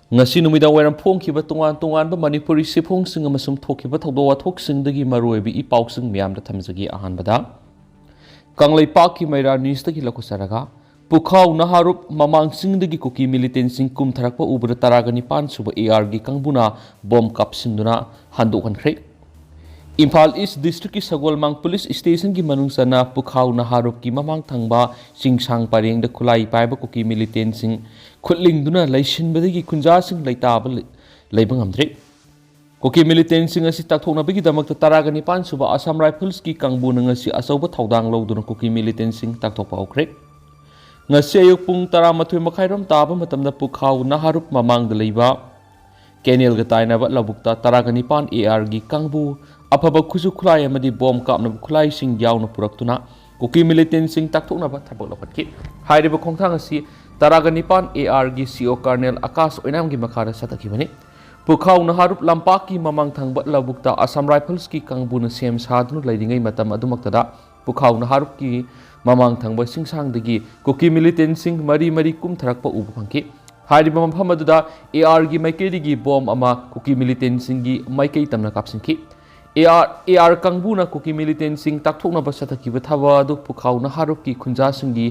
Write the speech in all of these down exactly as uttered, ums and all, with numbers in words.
ꯉꯁꯤ ꯅꯨꯃꯤꯗꯥꯡ ꯋꯥꯏꯔꯝ ꯐꯣꯡꯈꯤꯕ ꯇꯣꯉꯥꯟ ꯇꯣꯉꯥꯟꯕ ꯃꯅꯤꯄꯨꯔꯤ ꯁꯤꯐꯣꯡꯁꯤꯡ ꯑꯃꯁꯨꯡ ꯊꯣꯛꯈꯤꯕ ꯊꯧꯗꯣꯛ ꯋꯥꯊꯣꯛꯁꯤꯡꯗꯒꯤ ꯃꯔꯨꯑꯣꯏꯕ ꯏ ꯄꯥꯎꯁꯤꯡ ꯃꯌꯥꯝꯗ ꯊꯝꯖꯒꯦ꯫ ꯑꯍꯥꯟꯕꯗ, ꯀꯪꯂꯩꯄꯥꯛꯀꯤ ꯃꯩꯔꯥ ꯅ꯭ꯌꯨꯁꯇꯒꯤ ꯂꯧꯈꯠꯆꯔꯒ, ꯄꯨꯈꯥꯎ ꯅꯍꯥꯔꯨꯞ ꯃꯃꯥꯡꯁꯤꯡꯗꯒꯤ ꯀꯨꯀꯤ ꯃꯤꯂꯤꯇꯦꯟꯁꯤꯡ ꯀꯨꯝꯊꯔꯛꯄ ꯎꯕꯗ ꯇꯔꯥꯒ ꯅꯤꯄꯥꯟ ꯁꯨꯕ ꯑꯦ ꯑꯥꯔꯒꯤ ꯀꯥꯡꯕꯨꯅ ꯕꯣꯝ ꯀꯥꯞꯁꯤꯟꯗꯨꯅ ꯍꯟꯗꯣꯛꯍꯟꯈ꯭ꯔꯦ꯫ ꯏꯝꯐꯥꯜ ꯏꯁ ꯗꯤꯁꯇ꯭ꯔꯤꯛꯀꯤ ꯁꯒꯣꯜꯃꯥꯡ ꯄꯨꯂꯤꯁ ꯁ꯭ꯇꯦꯁꯟꯒꯤ ꯃꯅꯨꯡ ꯆꯟꯅ ꯄꯨꯈꯥꯎ ꯅꯍꯥꯔꯨꯞꯀꯤ ꯃꯃꯥꯡ ꯊꯪꯕ ꯆꯤꯡꯁꯥꯡ ꯄꯔꯦꯡꯗ ꯈꯨꯠꯂꯥꯏ ꯄꯥꯏꯕ ꯀꯨꯀꯤ ꯃꯤꯂꯤꯇꯦꯟꯁꯤꯡ ꯈꯨꯠꯂꯤꯡꯗꯨꯅ ꯂꯩꯁꯤꯟꯕꯗꯒꯤ ꯈꯨꯟꯖꯥꯁꯤꯡ ꯂꯩꯇꯥꯕ ꯂꯩ-, ꯂꯩꯕ ꯉꯝꯗ꯭ꯔꯦ꯫ ꯀꯨꯀꯤ ꯃꯤꯂꯤꯇꯦꯟꯁꯤꯡ ꯑꯁꯤ ꯇꯥꯛꯊꯣꯛꯅꯕꯒꯤꯗꯃꯛꯇ ꯇꯔꯥꯒ ꯅꯤꯄꯥꯟ ꯁꯨꯕ ꯑꯁꯥꯝ ꯔꯥꯏꯐꯜꯁꯀꯤ ꯀꯥꯡꯕꯨꯅ ꯉꯁꯤ ꯑꯆꯧꯕ ꯊꯧꯗꯥꯡ ꯂꯧꯗꯨꯅ ꯀꯨꯀꯤ ꯃꯤꯂꯤꯇꯦꯟꯁꯤꯡ ꯇꯥꯛꯊꯣꯛꯄ ꯍꯧꯈ꯭ꯔꯦ꯫ ꯉꯁꯤ ꯑꯌꯨꯛ ꯄꯨꯡ ꯇꯔꯥꯃꯥꯊꯣꯏ ꯃꯈꯥꯏꯔꯣꯝ ꯇꯥꯕ ꯃꯇꯝꯗ ꯄꯨꯈꯥꯎ ꯅꯍꯥꯔꯨꯞ ꯃꯃꯥꯡꯗ ꯂꯩꯕ ꯀꯦꯅꯦꯜꯒ ꯇꯥꯏꯅꯕ ꯂꯧꯕꯨꯛꯇ ꯇꯔꯥꯒ ꯅꯤꯄꯥꯟ ꯑꯦ ꯑꯥꯔꯒꯤ ꯀꯥꯡꯕꯨ ꯑꯐꯕ ꯈꯨꯠꯁꯨ ꯈꯨꯠꯂꯥꯏ ꯑꯃꯗꯤ ꯕꯣꯝ ꯀꯥꯞꯅꯕ ꯈꯨꯠꯂꯥꯏꯁꯤꯡ ꯌꯥꯎꯅ ꯄꯨꯔꯛꯇꯨꯅ ꯀꯨꯀꯤ ꯃꯤꯂꯤꯇꯦꯟꯁꯤꯡ ꯇꯥꯛꯊꯣꯛꯅꯕ ꯊꯕꯛ ꯂꯧꯈꯠꯈꯤ꯫ ꯍꯥꯏꯔꯤꯕ ꯈꯣꯡꯊꯥꯡ ꯑꯁꯤ ꯇꯔꯥꯒ ꯅꯤꯄꯥꯟ ꯑꯦ ꯑꯥꯔꯒꯤ ꯁꯤ ꯑꯣ ꯀꯔꯅꯦꯜ ꯑꯀꯥꯁ ꯑꯣꯏꯅꯥꯝꯒꯤ ꯃꯈꯥꯗ ꯆꯠꯊꯈꯤꯕꯅꯤ꯫ ꯄꯨꯈꯥꯎ ꯅꯍꯥꯔꯨꯞ ꯂꯝꯄꯥꯛꯀꯤ ꯃꯃꯥꯡ ꯊꯪꯕ ꯂꯧꯕꯨꯛꯇ ꯑꯁꯥꯝ ꯔꯥꯏꯐꯜꯁꯀꯤ ꯀꯥꯡꯕꯨꯅ ꯁꯦꯝ ꯁꯥꯗꯨꯅ ꯂꯩꯔꯤꯉꯩ ꯃꯇꯝ ꯑꯗꯨꯃꯛꯇꯗ ꯄꯨꯈꯥꯎ ꯅꯍꯥꯔꯨꯞꯀꯤ ꯃꯃꯥꯡ ꯊꯪꯕ ꯆꯤꯡꯁꯥꯡꯗꯒꯤ ꯀꯨꯀꯤ ꯃꯤꯂꯤꯇꯦꯟꯁꯤꯡ ꯃꯔꯤ ꯃꯔꯤ ꯀꯨꯝꯊꯔꯛꯄ ꯎꯕ ꯐꯪꯈꯤ꯫ ꯍꯥꯏꯔꯤꯕ ꯃꯐꯝ ꯑꯗꯨꯗ ꯑꯦ ꯑꯥꯔꯒꯤ ꯃꯥꯏꯀꯩꯗꯒꯤ ꯕꯣꯝ ꯑꯃ ꯀꯨꯀꯤ ꯃꯤꯂꯤꯇꯦꯟꯁꯤꯡꯒꯤ ꯃꯥꯏꯀꯩ ꯇꯝꯅ ꯀꯥꯞꯁꯤꯟꯈꯤ꯫ ꯑꯦ ꯑꯥꯔ, ꯑꯦ ꯑꯥꯔ ꯀꯥꯡꯕꯨꯅ ꯀꯨꯀꯤ ꯃꯤꯂꯤꯇꯦꯟꯁꯤꯡ ꯇꯥꯛꯊꯣꯛꯅꯕ ꯆꯠꯊꯈꯤꯕ ꯊꯕꯛ ꯑꯗꯨ ꯄꯨꯈꯥꯎ ꯅꯍꯥꯔꯨꯞꯀꯤ ꯈꯨꯟꯖꯥꯁꯤꯡꯒꯤ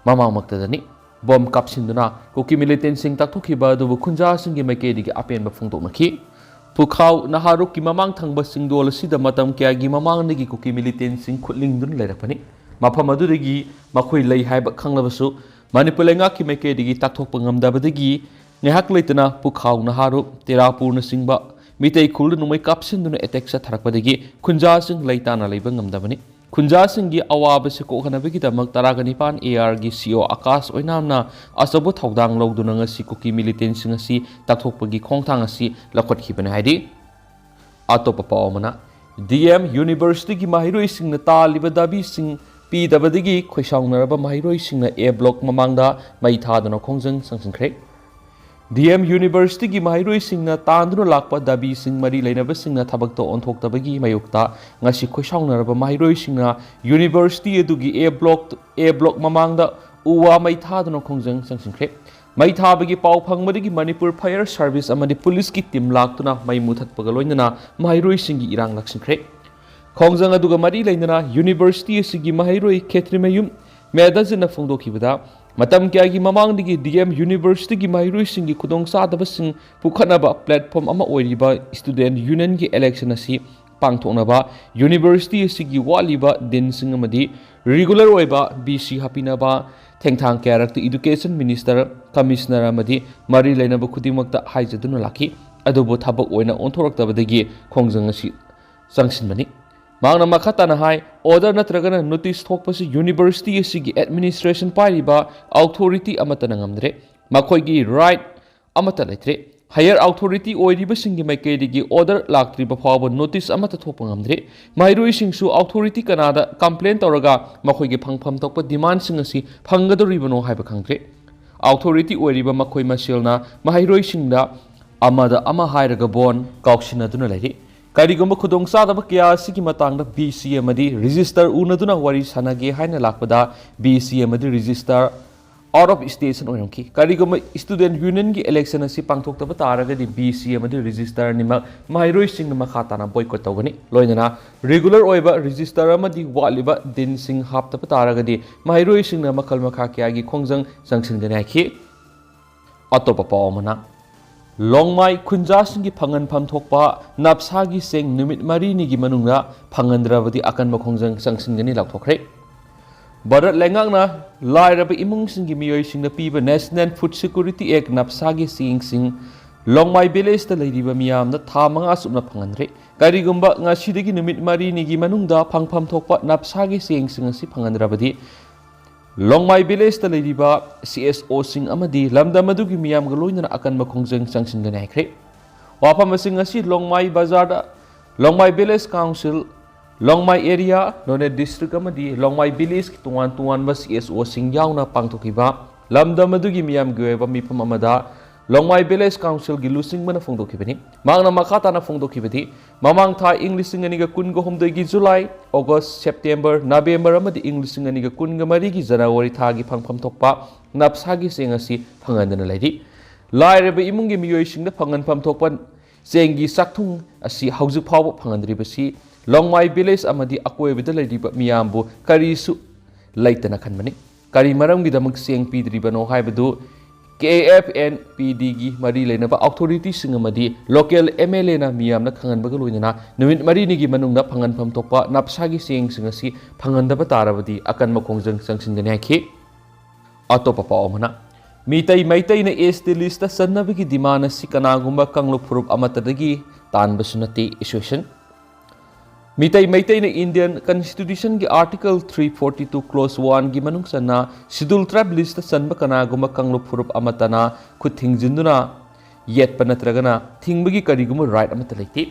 ꯃꯃꯥꯡꯃꯛꯇꯗꯅꯤ꯫ ꯕꯣꯝ ꯀꯥꯞꯁꯤꯟꯗꯨꯅ ꯀꯨꯀꯤ ꯃꯤꯂꯤꯇꯦꯟꯁꯤꯡ ꯇꯥꯛꯊꯣꯛꯈꯤꯕ ꯑꯗꯨꯕꯨ ꯈꯨꯟꯖꯥꯁꯤꯡꯒꯤ ꯃꯥꯏꯀꯩꯗꯒꯤ ꯑꯄꯦꯟꯕ ꯐꯣꯡꯗꯣꯛꯅꯈꯤ꯫ ꯄꯨꯈꯥꯎ ꯅꯍꯥꯔꯨꯞꯀꯤ ꯃꯃꯥꯡ ꯊꯪꯕ ꯆꯤꯡꯗꯣꯜ ꯑꯁꯤꯗ ꯃꯇꯝ ꯀꯌꯥꯒꯤ ꯃꯃꯥꯡꯗꯒꯤ ꯀꯨꯀꯤ ꯃꯤꯂꯤꯇꯦꯟꯁꯤꯡ ꯈꯨꯠꯂꯤꯡꯗꯨꯅ ꯂꯩꯔꯛꯄꯅꯤ꯫ ꯃꯐꯝ ꯑꯗꯨꯗꯒꯤ ꯃꯈꯣꯏ ꯂꯩ ꯍꯥꯏꯕ ꯈꯪꯂꯕꯁꯨ, ꯃꯅꯤꯄꯨꯔ ꯂꯩꯉꯥꯛꯀꯤ ꯃꯥꯏꯀꯩꯗꯒꯤ ꯇꯥꯛꯊꯣꯛꯄ ꯉꯝꯗꯕꯗꯒꯤ ꯉꯥꯏꯍꯥꯛ ꯂꯩꯇꯅ ꯄꯨꯈꯥꯎ ꯅꯍꯥꯔꯨꯞ, ꯇꯦꯔꯥꯄꯨꯔꯅꯆꯤꯡꯕ ꯃꯤꯇꯩ ꯈꯨꯜꯗ ꯅꯣꯡꯃꯩ ꯀꯥꯞꯁꯤꯟꯗꯨꯅ ꯑꯦꯇꯦꯛ ꯆꯠꯊꯔꯛꯄꯗꯒꯤ ꯈꯨꯟꯖꯥꯁꯤꯡ ꯂꯩꯇꯥꯅ ꯂꯩꯕ ꯉꯝꯗꯕꯅꯤ꯫ ꯈꯨꯟꯖꯥꯁꯤꯡꯒꯤ ꯑꯋꯥꯕꯁꯤ ꯀꯣꯛꯍꯟꯅꯕꯒꯤꯗꯃꯛ ꯇꯔꯥꯒ ꯅꯤꯄꯥꯟ ꯑꯦ ꯑꯥꯔꯒꯤ ꯁꯤ ꯑꯣ ꯑꯀꯥꯁ ꯑꯣꯏꯅꯥꯝꯅ ꯑꯆꯧꯕ ꯊꯧꯗꯥꯡ ꯂꯧꯗꯨꯅ ꯉꯁꯤ ꯀꯨꯀꯤ ꯃꯤꯂꯤꯇꯦꯟꯁꯤꯡ ꯑꯁꯤ ꯇꯥꯛꯊꯣꯛꯄꯒꯤ ꯈꯣꯡꯊꯥꯡ ꯑꯁꯤ ꯂꯧꯈꯠꯈꯤꯕꯅꯤ ꯍꯥꯏꯔꯤ꯫ ꯑꯇꯣꯞꯄ ꯄꯥꯎ ꯑꯃꯅ, ꯗꯤ ꯑꯦꯝ ꯌꯨꯅꯤꯚꯔꯁꯤꯇꯤꯒꯤ ꯃꯍꯩꯔꯣꯏꯁꯤꯡꯅ ꯇꯥꯜꯂꯤꯕ ꯗꯥꯕꯤꯁꯤꯡ ꯄꯤꯗꯕꯗꯒꯤ ꯈꯣꯏꯁꯥꯎꯅꯔꯕ ꯃꯍꯩꯔꯣꯏꯁꯤꯡꯅ ꯑꯦ ꯕ꯭ꯂꯣꯛ ꯃꯃꯥꯡꯗ ꯃꯩ ꯊꯥꯗꯨꯅ ꯈꯣꯡꯖꯪ ꯆꯪꯁꯤꯟꯈ꯭ꯔꯦ꯫ ꯗꯤ ꯑꯦꯝ ꯌꯨꯅꯤꯚꯔꯁꯤꯇꯤꯒꯤ ꯃꯍꯩꯔꯣꯏꯁꯤꯡꯅ ꯇꯥꯟꯗꯨꯅ ꯂꯥꯛꯄ ꯗꯥꯕꯤꯁꯤꯡ ꯃꯔꯤ ꯂꯩꯅꯕꯁꯤꯡꯅ ꯊꯕꯛꯇ ꯑꯣꯟꯊꯣꯛꯇꯕꯒꯤ ꯃꯥꯌꯣꯛꯇ ꯉꯁꯤ ꯈꯣꯏꯁꯥꯎꯅꯔꯕ ꯃꯍꯩꯔꯣꯏꯁꯤꯡꯅ ꯌꯨꯅꯤꯚꯔꯁꯤꯇꯤ ꯑꯗꯨꯒꯤ ꯑꯦ ꯕ꯭ꯂꯣꯛ, ꯑꯦ ꯕ꯭ꯂꯣꯛ ꯃꯃꯥꯡꯗ ꯎ ꯋꯥ ꯃꯩ ꯊꯥꯗꯨꯅ ꯈꯣꯡꯖꯪ ꯆꯪꯁꯤꯟꯈ꯭ꯔꯦ꯫ ꯃꯩ ꯊꯥꯕꯒꯤ ꯄꯥꯎ ꯐꯪꯕꯗꯒꯤ ꯃꯅꯤꯄꯨꯔ ꯐꯥꯌꯔ ꯁꯥꯔꯚꯤꯁ ꯑꯃꯗꯤ ꯄꯨꯂꯤꯁꯀꯤ ꯇꯤꯝ ꯂꯥꯛꯇꯨꯅ ꯃꯩ ꯃꯨꯊꯠꯄꯒ ꯂꯣꯏꯅꯅ ꯃꯍꯩꯔꯣꯏꯁꯤꯡꯒꯤ ꯏꯔꯥꯡ ꯂꯥꯛꯁꯤꯟꯈ꯭ꯔꯦ꯫ ꯈꯣꯡꯖꯪ ꯑꯗꯨꯒ ꯃꯔꯤ ꯂꯩꯅꯅ ꯌꯨꯅꯤꯚꯔꯁꯤꯇꯤ ꯑꯁꯤꯒꯤ ꯃꯍꯩꯔꯣꯏ ꯈꯦꯇ꯭ꯔꯤꯃꯌꯨꯝ ꯃꯦꯙꯥꯖꯤꯠꯅ ꯐꯣꯡꯗꯣꯛꯈꯤꯕꯗ, ꯃꯇꯝ ꯀꯌꯥꯒꯤ ꯃꯃꯥꯡꯗꯒꯤ ꯗꯤ ꯑꯦꯝ ꯌꯨꯅꯤꯚꯔꯁꯤꯇꯤꯒꯤ ꯃꯍꯩꯔꯣꯏꯁꯤꯡꯒꯤ ꯈꯨꯗꯣꯡꯆꯥꯗꯕꯁꯤꯡ ꯄꯨꯈꯠꯅꯕ ꯄ꯭ꯂꯦꯠꯐꯣꯝ ꯑꯃ ꯑꯣꯏꯔꯤꯕ ꯁ꯭ꯇꯨꯗꯦꯟꯠ ꯌꯨꯅꯤꯌꯟꯒꯤ ꯏꯂꯦꯛꯁꯟ ꯑꯁꯤ ꯄꯥꯡꯊꯣꯛꯅꯕ ꯌꯨꯅꯤꯚꯔꯁꯤꯇꯤ ꯑꯁꯤꯒꯤ ꯋꯥꯠꯂꯤꯕ ꯗꯤꯟꯁꯤꯡ ꯑꯃꯗꯤ ꯔꯤꯒꯨꯂꯔ ꯑꯣꯏꯕ V C ꯍꯥꯞꯄꯤꯅꯕ ꯊꯦꯡꯊꯥꯡ ꯀꯌꯥꯔꯛꯇ education minister, commissioner ꯑꯃꯗꯤ ꯃꯔꯤ ꯂꯩꯅꯕ ꯈꯨꯗꯤꯡꯃꯛꯇ ꯍꯥꯏꯖꯗꯨꯅ ꯂꯥꯛꯈꯤ꯫ ꯑꯗꯨꯕꯨ ꯊꯕꯛ ꯑꯣꯏꯅ ꯑꯣꯟꯊꯣꯔꯛꯇꯕꯗꯒꯤ ꯈꯣꯡꯖꯪ ꯑꯁꯤ ꯆꯪꯁꯤꯟꯕꯅꯤ꯫ ꯃꯍꯥꯛꯅ ꯃꯈꯥ ꯇꯥꯅ ꯍꯥꯏ, ꯑꯣꯔꯗꯔ ꯅꯠꯇ꯭ꯔꯒꯅ ꯅꯣꯇꯤꯁ ꯊꯣꯛꯄꯁꯤ ꯌꯨꯅꯤꯚꯔꯁꯤꯇꯤ ꯑꯁꯤꯒꯤ ꯑꯦꯗꯃꯤꯅꯤꯁꯇ꯭ꯔꯦꯁꯟ ꯄꯥꯏꯔꯤꯕ ꯑꯣꯊꯣꯔꯤꯇꯤ ꯑꯃꯠꯇꯅ ꯉꯝꯗ꯭ꯔꯦ꯫ ꯃꯈꯣꯏꯒꯤ ꯔꯥꯏꯠ ꯑꯃꯠꯇ ꯂꯩꯇ꯭ꯔꯦ꯫ ꯍꯥꯌꯔ ꯑꯣꯊꯣꯔꯤꯇꯤ ꯑꯣꯏꯔꯤꯕꯁꯤꯡꯒꯤ ꯃꯥꯏꯀꯩꯗꯒꯤ ꯑꯣꯔꯗꯔ ꯂꯥꯛꯇ꯭ꯔꯤꯕ ꯐꯥꯎꯕ ꯅꯣꯇꯤꯁ ꯑꯃꯠꯇ ꯊꯣꯛꯄ ꯉꯝꯗ꯭ꯔꯦ꯫ ꯃꯍꯩꯔꯣꯏꯁꯤꯡꯁꯨ ꯑꯣꯊꯣꯔꯤꯇꯤ ꯀꯅꯥꯗ ꯀꯝꯄ꯭ꯂꯦꯟ ꯇꯧꯔꯒ ꯃꯈꯣꯏꯒꯤ ꯐꯪꯐꯝ ꯊꯣꯛꯄ ꯗꯤꯃꯥꯟꯁꯤꯡ ꯑꯁꯤ ꯐꯪꯒꯗꯧꯔꯤꯕꯅꯣ ꯍꯥꯏꯕ ꯈꯪꯗ꯭ꯔꯦ꯫ ꯑꯣꯊꯣꯔꯤꯇꯤ ꯑꯣꯏꯔꯤꯕ ꯃꯈꯣꯏ ꯃꯁꯦꯜꯅ ꯃꯍꯩꯔꯣꯏꯁꯤꯡꯗ ꯑꯃꯗ ꯑꯃ ꯍꯥꯏꯔꯒ ꯕꯣꯟ ꯀꯥꯎꯁꯤꯟꯅꯗꯨꯅ ꯂꯩꯔꯤ꯫ ꯀꯔꯤꯒꯨꯝꯕ ꯈꯨꯗꯣꯡꯆꯥꯗꯕ ꯀꯌꯥ ꯑꯁꯤꯒꯤ ꯃꯇꯥꯡꯗ ꯚꯤ ꯁꯤ ꯑꯃꯗꯤ ꯔꯤꯖꯤꯁꯇꯔ ꯎꯅꯗꯨꯅ ꯋꯥꯔꯤ ꯁꯥꯟꯅꯒꯦ ꯍꯥꯏꯅ ꯂꯥꯛꯄꯗ, ꯚꯤ ꯁꯤ ꯑꯃꯗꯤ ꯔꯤꯖꯤꯁꯇꯔ ꯑꯥꯎꯠ ꯑꯣꯐ ꯁ꯭ꯇꯦꯁꯟ ꯑꯣꯏꯔꯝꯈꯤ꯫ ꯀꯔꯤꯒꯨꯝꯕ ꯁ꯭ꯇꯨꯗꯦꯟꯠ ꯌꯨꯅꯤꯌꯟꯒꯤ ꯏꯂꯦꯛꯁꯟ ꯑꯁꯤ ꯄꯥꯡꯊꯣꯛꯇꯕ ꯇꯥꯔꯒꯗꯤ, ꯚꯤ ꯁꯤ ꯑꯃꯗꯤ ꯔꯤꯖꯤꯁꯇꯔ ꯑꯅꯤꯃꯛ ꯃꯍꯩꯔꯣꯏꯁꯤꯡꯅ ꯃꯈꯥ ꯇꯥꯅ ꯕꯣꯏꯀꯣꯠ ꯇꯧꯒꯅꯤ꯫ ꯂꯣꯏꯅꯅ ꯔꯤꯒꯨꯂꯔ ꯑꯣꯏꯕ ꯔꯤꯖꯤꯁꯇꯔ ꯑꯃꯗꯤ ꯋꯥꯠꯂꯤꯕ ꯗꯤꯟꯁꯤꯡ ꯍꯥꯞꯇꯕ ꯇꯥꯔꯒꯗꯤ, ꯃꯍꯩꯔꯣꯏꯁꯤꯡꯅ ꯃꯈꯜ ꯃꯈꯥ ꯀꯌꯥꯒꯤ ꯈꯣꯡꯖꯪ ꯆꯪꯁꯤꯟꯒꯅꯤ ꯍꯥꯏꯈꯤ꯫ ꯑꯇꯣꯞꯄ ꯄꯥꯎ ꯑꯃꯅ, ꯂꯣꯡꯃꯥꯏ ꯈꯨꯟꯖꯥꯁꯤꯡꯒꯤ ꯐꯪꯍꯟꯐꯝ ꯊꯣꯛꯄ ꯅꯞꯁꯥꯒꯤ ꯆꯦꯡ ꯅꯨꯃꯤꯠ ꯃꯔꯤꯅꯤꯒꯤ ꯃꯅꯨꯡꯗ ꯐꯪꯍꯟꯗ꯭ꯔꯕꯗꯤ ꯑꯀꯟꯕ ꯈꯣꯡꯖꯪ ꯆꯪꯁꯤꯟꯒꯅꯤ ꯂꯥꯎꯊꯣꯛꯈ꯭ꯔꯦ꯫ ꯚꯥꯔꯠ ꯂꯩꯉꯥꯛꯅ ꯂꯥꯏꯔꯕ ꯏꯃꯨꯡꯁꯤꯡꯒꯤ ꯃꯤꯑꯣꯏꯁꯤꯡꯗ ꯄꯤꯕ ꯅꯦꯁꯅꯦꯜ ꯐꯨꯗ ꯁꯦꯀ꯭ꯌꯨꯔꯤꯇꯤ ꯑꯦꯛ ꯅꯞꯁꯥꯒꯤ ꯆꯦꯡꯁꯤꯡ ꯂꯣꯡꯃꯥꯏ ꯚꯤꯂꯦꯖꯇ ꯂꯩꯔꯤꯕ ꯃꯤꯌꯥꯝꯗ ꯊꯥ ꯃꯉꯥ ꯆꯨꯞꯅ ꯐꯪꯍꯟꯗ꯭ꯔꯦ꯫ ꯀꯔꯤꯒꯨꯝꯕ ꯉꯁꯤꯗꯒꯤ ꯅꯨꯃꯤꯠ ꯃꯔꯤꯅꯤꯒꯤ ꯃꯅꯨꯡꯗ ꯐꯪꯐꯝ ꯊꯣꯛꯄ ꯅꯞꯁꯥꯒꯤ ꯆꯦꯡꯁꯤꯡ ꯑꯁꯤ ꯐꯪꯍꯟꯗ꯭ꯔꯕꯗꯤ, ꯂꯣꯡꯃꯥꯏ ꯚꯤꯂꯦꯖꯇ ꯂꯩꯔꯤꯕ ꯁꯤ ꯑꯦꯁ ꯑꯣꯁꯤꯡ ꯑꯃꯗꯤ ꯂꯝꯗꯝ ꯑꯗꯨꯒꯤ ꯃꯤꯌꯥꯝꯒ ꯂꯣꯏꯅꯅ ꯑꯀꯟꯕ ꯈꯣꯡꯖꯪ ꯆꯪꯁꯤꯟꯒꯅꯤ ꯍꯥꯏꯈ꯭ꯔꯦ꯫ ꯋꯥꯐꯝ ꯑꯁꯤꯡ ꯑꯁꯤ ꯂꯣꯡꯃꯥꯏ ꯕꯖꯥꯔꯗ, ꯂꯣꯡꯃꯥꯏ ꯚꯤꯂꯦꯖ ꯀꯥꯎꯟꯁꯤꯜ, ꯂꯣꯡꯃꯥꯏ ꯑꯦꯔꯤꯌꯥ, ꯅꯣꯅꯦ ꯗꯤꯁꯇ꯭ꯔꯤꯛ ꯑꯃꯗꯤ ꯂꯣꯡꯃꯥꯏ ꯚꯤꯂꯦꯖꯀꯤ ꯇꯣꯉꯥꯟ ꯇꯣꯉꯥꯟꯕ ꯁꯤ ꯑꯦꯁ ꯑꯣꯁꯤꯡ ꯌꯥꯎꯅ ꯄꯥꯡꯊꯣꯛꯈꯤꯕ ꯂꯝꯗꯝ ꯑꯗꯨꯒꯤ ꯃꯤꯌꯥꯝꯒꯤ ꯑꯣꯏꯕ ꯃꯤꯐꯝ ꯑꯃꯗ ꯂꯣꯡꯃꯥꯏ ꯚꯤꯂꯦꯖ ꯀꯥꯎꯟꯁꯤꯜꯒꯤ ꯂꯨꯆꯤꯡꯕꯅ ꯐꯣꯡꯗꯣꯛꯈꯤꯕꯅꯤ꯫ ꯃꯍꯥꯛꯅ ꯃꯈꯥ ꯇꯥꯅ ꯐꯣꯡꯗꯣꯛꯈꯤꯕꯗꯤ, ꯃꯃꯥꯡ ꯊꯥ ꯏꯪ ꯂꯤꯁꯤꯡ ꯑꯅꯤꯒ ꯀꯨꯟꯒ ꯍꯨꯝꯗꯣꯏꯒꯤ ꯖꯨꯂꯥꯏ, ꯑꯣꯒꯁ, ꯁꯦꯞꯇꯦꯝꯕꯔ, ꯅꯕꯦꯝꯕꯔ ꯑꯃꯗꯤ ꯏꯪ ꯂꯤꯁꯤꯡ ꯑꯅꯤꯒ ꯀꯨꯟꯒ ꯃꯔꯤꯒꯤ ꯖꯅꯋꯥꯔꯤ ꯊꯥꯒꯤ ꯐꯪꯐꯝ ꯊꯣꯛꯄ ꯅꯞꯁꯥꯒꯤ ꯆꯦꯡ ꯑꯁꯤ ꯐꯪꯍꯟꯗꯅ ꯂꯩꯔꯤ꯫ ꯂꯥꯏꯔꯕ ꯏꯃꯨꯡꯒꯤ ꯃꯤꯑꯣꯏꯁꯤꯡꯗ ꯐꯪꯍꯟꯐꯝ ꯊꯣꯛꯄ ꯆꯦꯡꯒꯤ ꯆꯥꯛꯊꯨꯡ ꯑꯁꯤ ꯍꯧꯖꯤꯛ ꯐꯥꯎꯕ ꯐꯪꯍꯟꯗ꯭ꯔꯤꯕꯁꯤ ꯂꯣꯡꯃꯥꯏ ꯚꯤꯂꯦꯖ ꯑꯃꯗꯤ ꯑꯀꯣꯏꯕꯗ ꯂꯩꯔꯤꯕ ꯃꯤꯌꯥꯝꯕꯨ ꯀꯔꯤꯁꯨ ꯂꯩꯇꯅ ꯈꯟꯕꯅꯤ꯫ ꯀꯔꯤ ꯃꯔꯝꯒꯤꯗꯃꯛ ꯆꯦꯡ ꯄꯤꯗ꯭ꯔꯤꯕꯅꯣ ꯍꯥꯏꯕꯗꯨ ꯀꯦ ꯑꯦꯐ ꯑꯦꯟ ꯄꯤ ꯗꯤꯒꯤ ꯃꯔꯤ ꯂꯩꯅꯕ ꯑꯣꯊꯣꯔꯤꯇꯤꯁꯤꯡ ꯑꯃꯗꯤ ꯂꯣꯀꯦꯜ ꯑꯦꯝ ꯑꯦꯜ ꯑꯦꯅ ꯃꯤꯌꯥꯝꯅ ꯈꯪꯍꯟꯕꯒ ꯂꯣꯏꯅꯅ ꯅꯨꯃꯤꯠ ꯃꯔꯤꯅꯤꯒꯤ ꯃꯅꯨꯡꯗ ꯐꯪꯍꯟꯐꯝ ꯊꯣꯛꯄ ꯅꯞꯁꯥꯒꯤ ꯆꯦꯡꯁꯤꯡ ꯑꯁꯤ ꯐꯪꯍꯟꯗꯕ ꯇꯥꯔꯕꯗꯤ ꯑꯀꯟꯕ ꯈꯣꯡꯖꯪ ꯆꯪꯁꯤꯟꯒꯅꯤ ꯍꯥꯏꯈꯤ꯫ ꯑꯇꯣꯞꯄ ꯄꯥꯎ ꯑꯃꯅ, ꯃꯤꯇꯩ ꯃꯩꯇꯩꯅ ꯑꯦꯁ ꯇꯤ ꯂꯤꯁꯇ ꯆꯟꯅꯕꯒꯤ ꯗꯤꯃꯥꯟ ꯑꯁꯤ ꯀꯅꯥꯒꯨꯝꯕ ꯀꯥꯡꯂꯨꯞ ꯐꯨꯔꯨꯞ ꯑꯃꯠꯇꯗꯒꯤ ꯇꯥꯟꯕꯁꯨ ꯅꯠꯇꯦ, ꯑꯦꯁꯣꯁꯤꯌꯦꯁꯟ꯫ ꯃꯤꯇꯩ ꯃꯩꯇꯩꯅ ꯏꯟꯗꯤꯌꯟ ꯀꯟꯁꯇꯤꯇ꯭ꯌꯨꯁꯟꯒꯤ article three forty two clause ꯋꯥꯟꯒꯤ ꯃꯅꯨꯡ ꯆꯟꯅ ꯁꯤꯗꯨꯜ ꯇ꯭ꯔꯥꯏꯕ ꯂꯤꯁꯇ ꯆꯟꯕ ꯀꯅꯥꯒꯨꯝꯕ ꯀꯥꯡꯂꯨꯞ ꯐꯨꯔꯨꯞ ꯑꯃꯠꯇꯅ ꯈꯨꯠ ꯊꯤꯡꯖꯤꯟꯗꯨꯅ ꯌꯦꯠꯄ ꯅꯠꯇ꯭ꯔꯒꯅ ꯊꯤꯡꯕꯒꯤ ꯀꯔꯤꯒꯨꯝꯕ ꯔꯥꯏꯠ ꯑꯃꯠꯇ ꯂꯩꯇꯦ꯫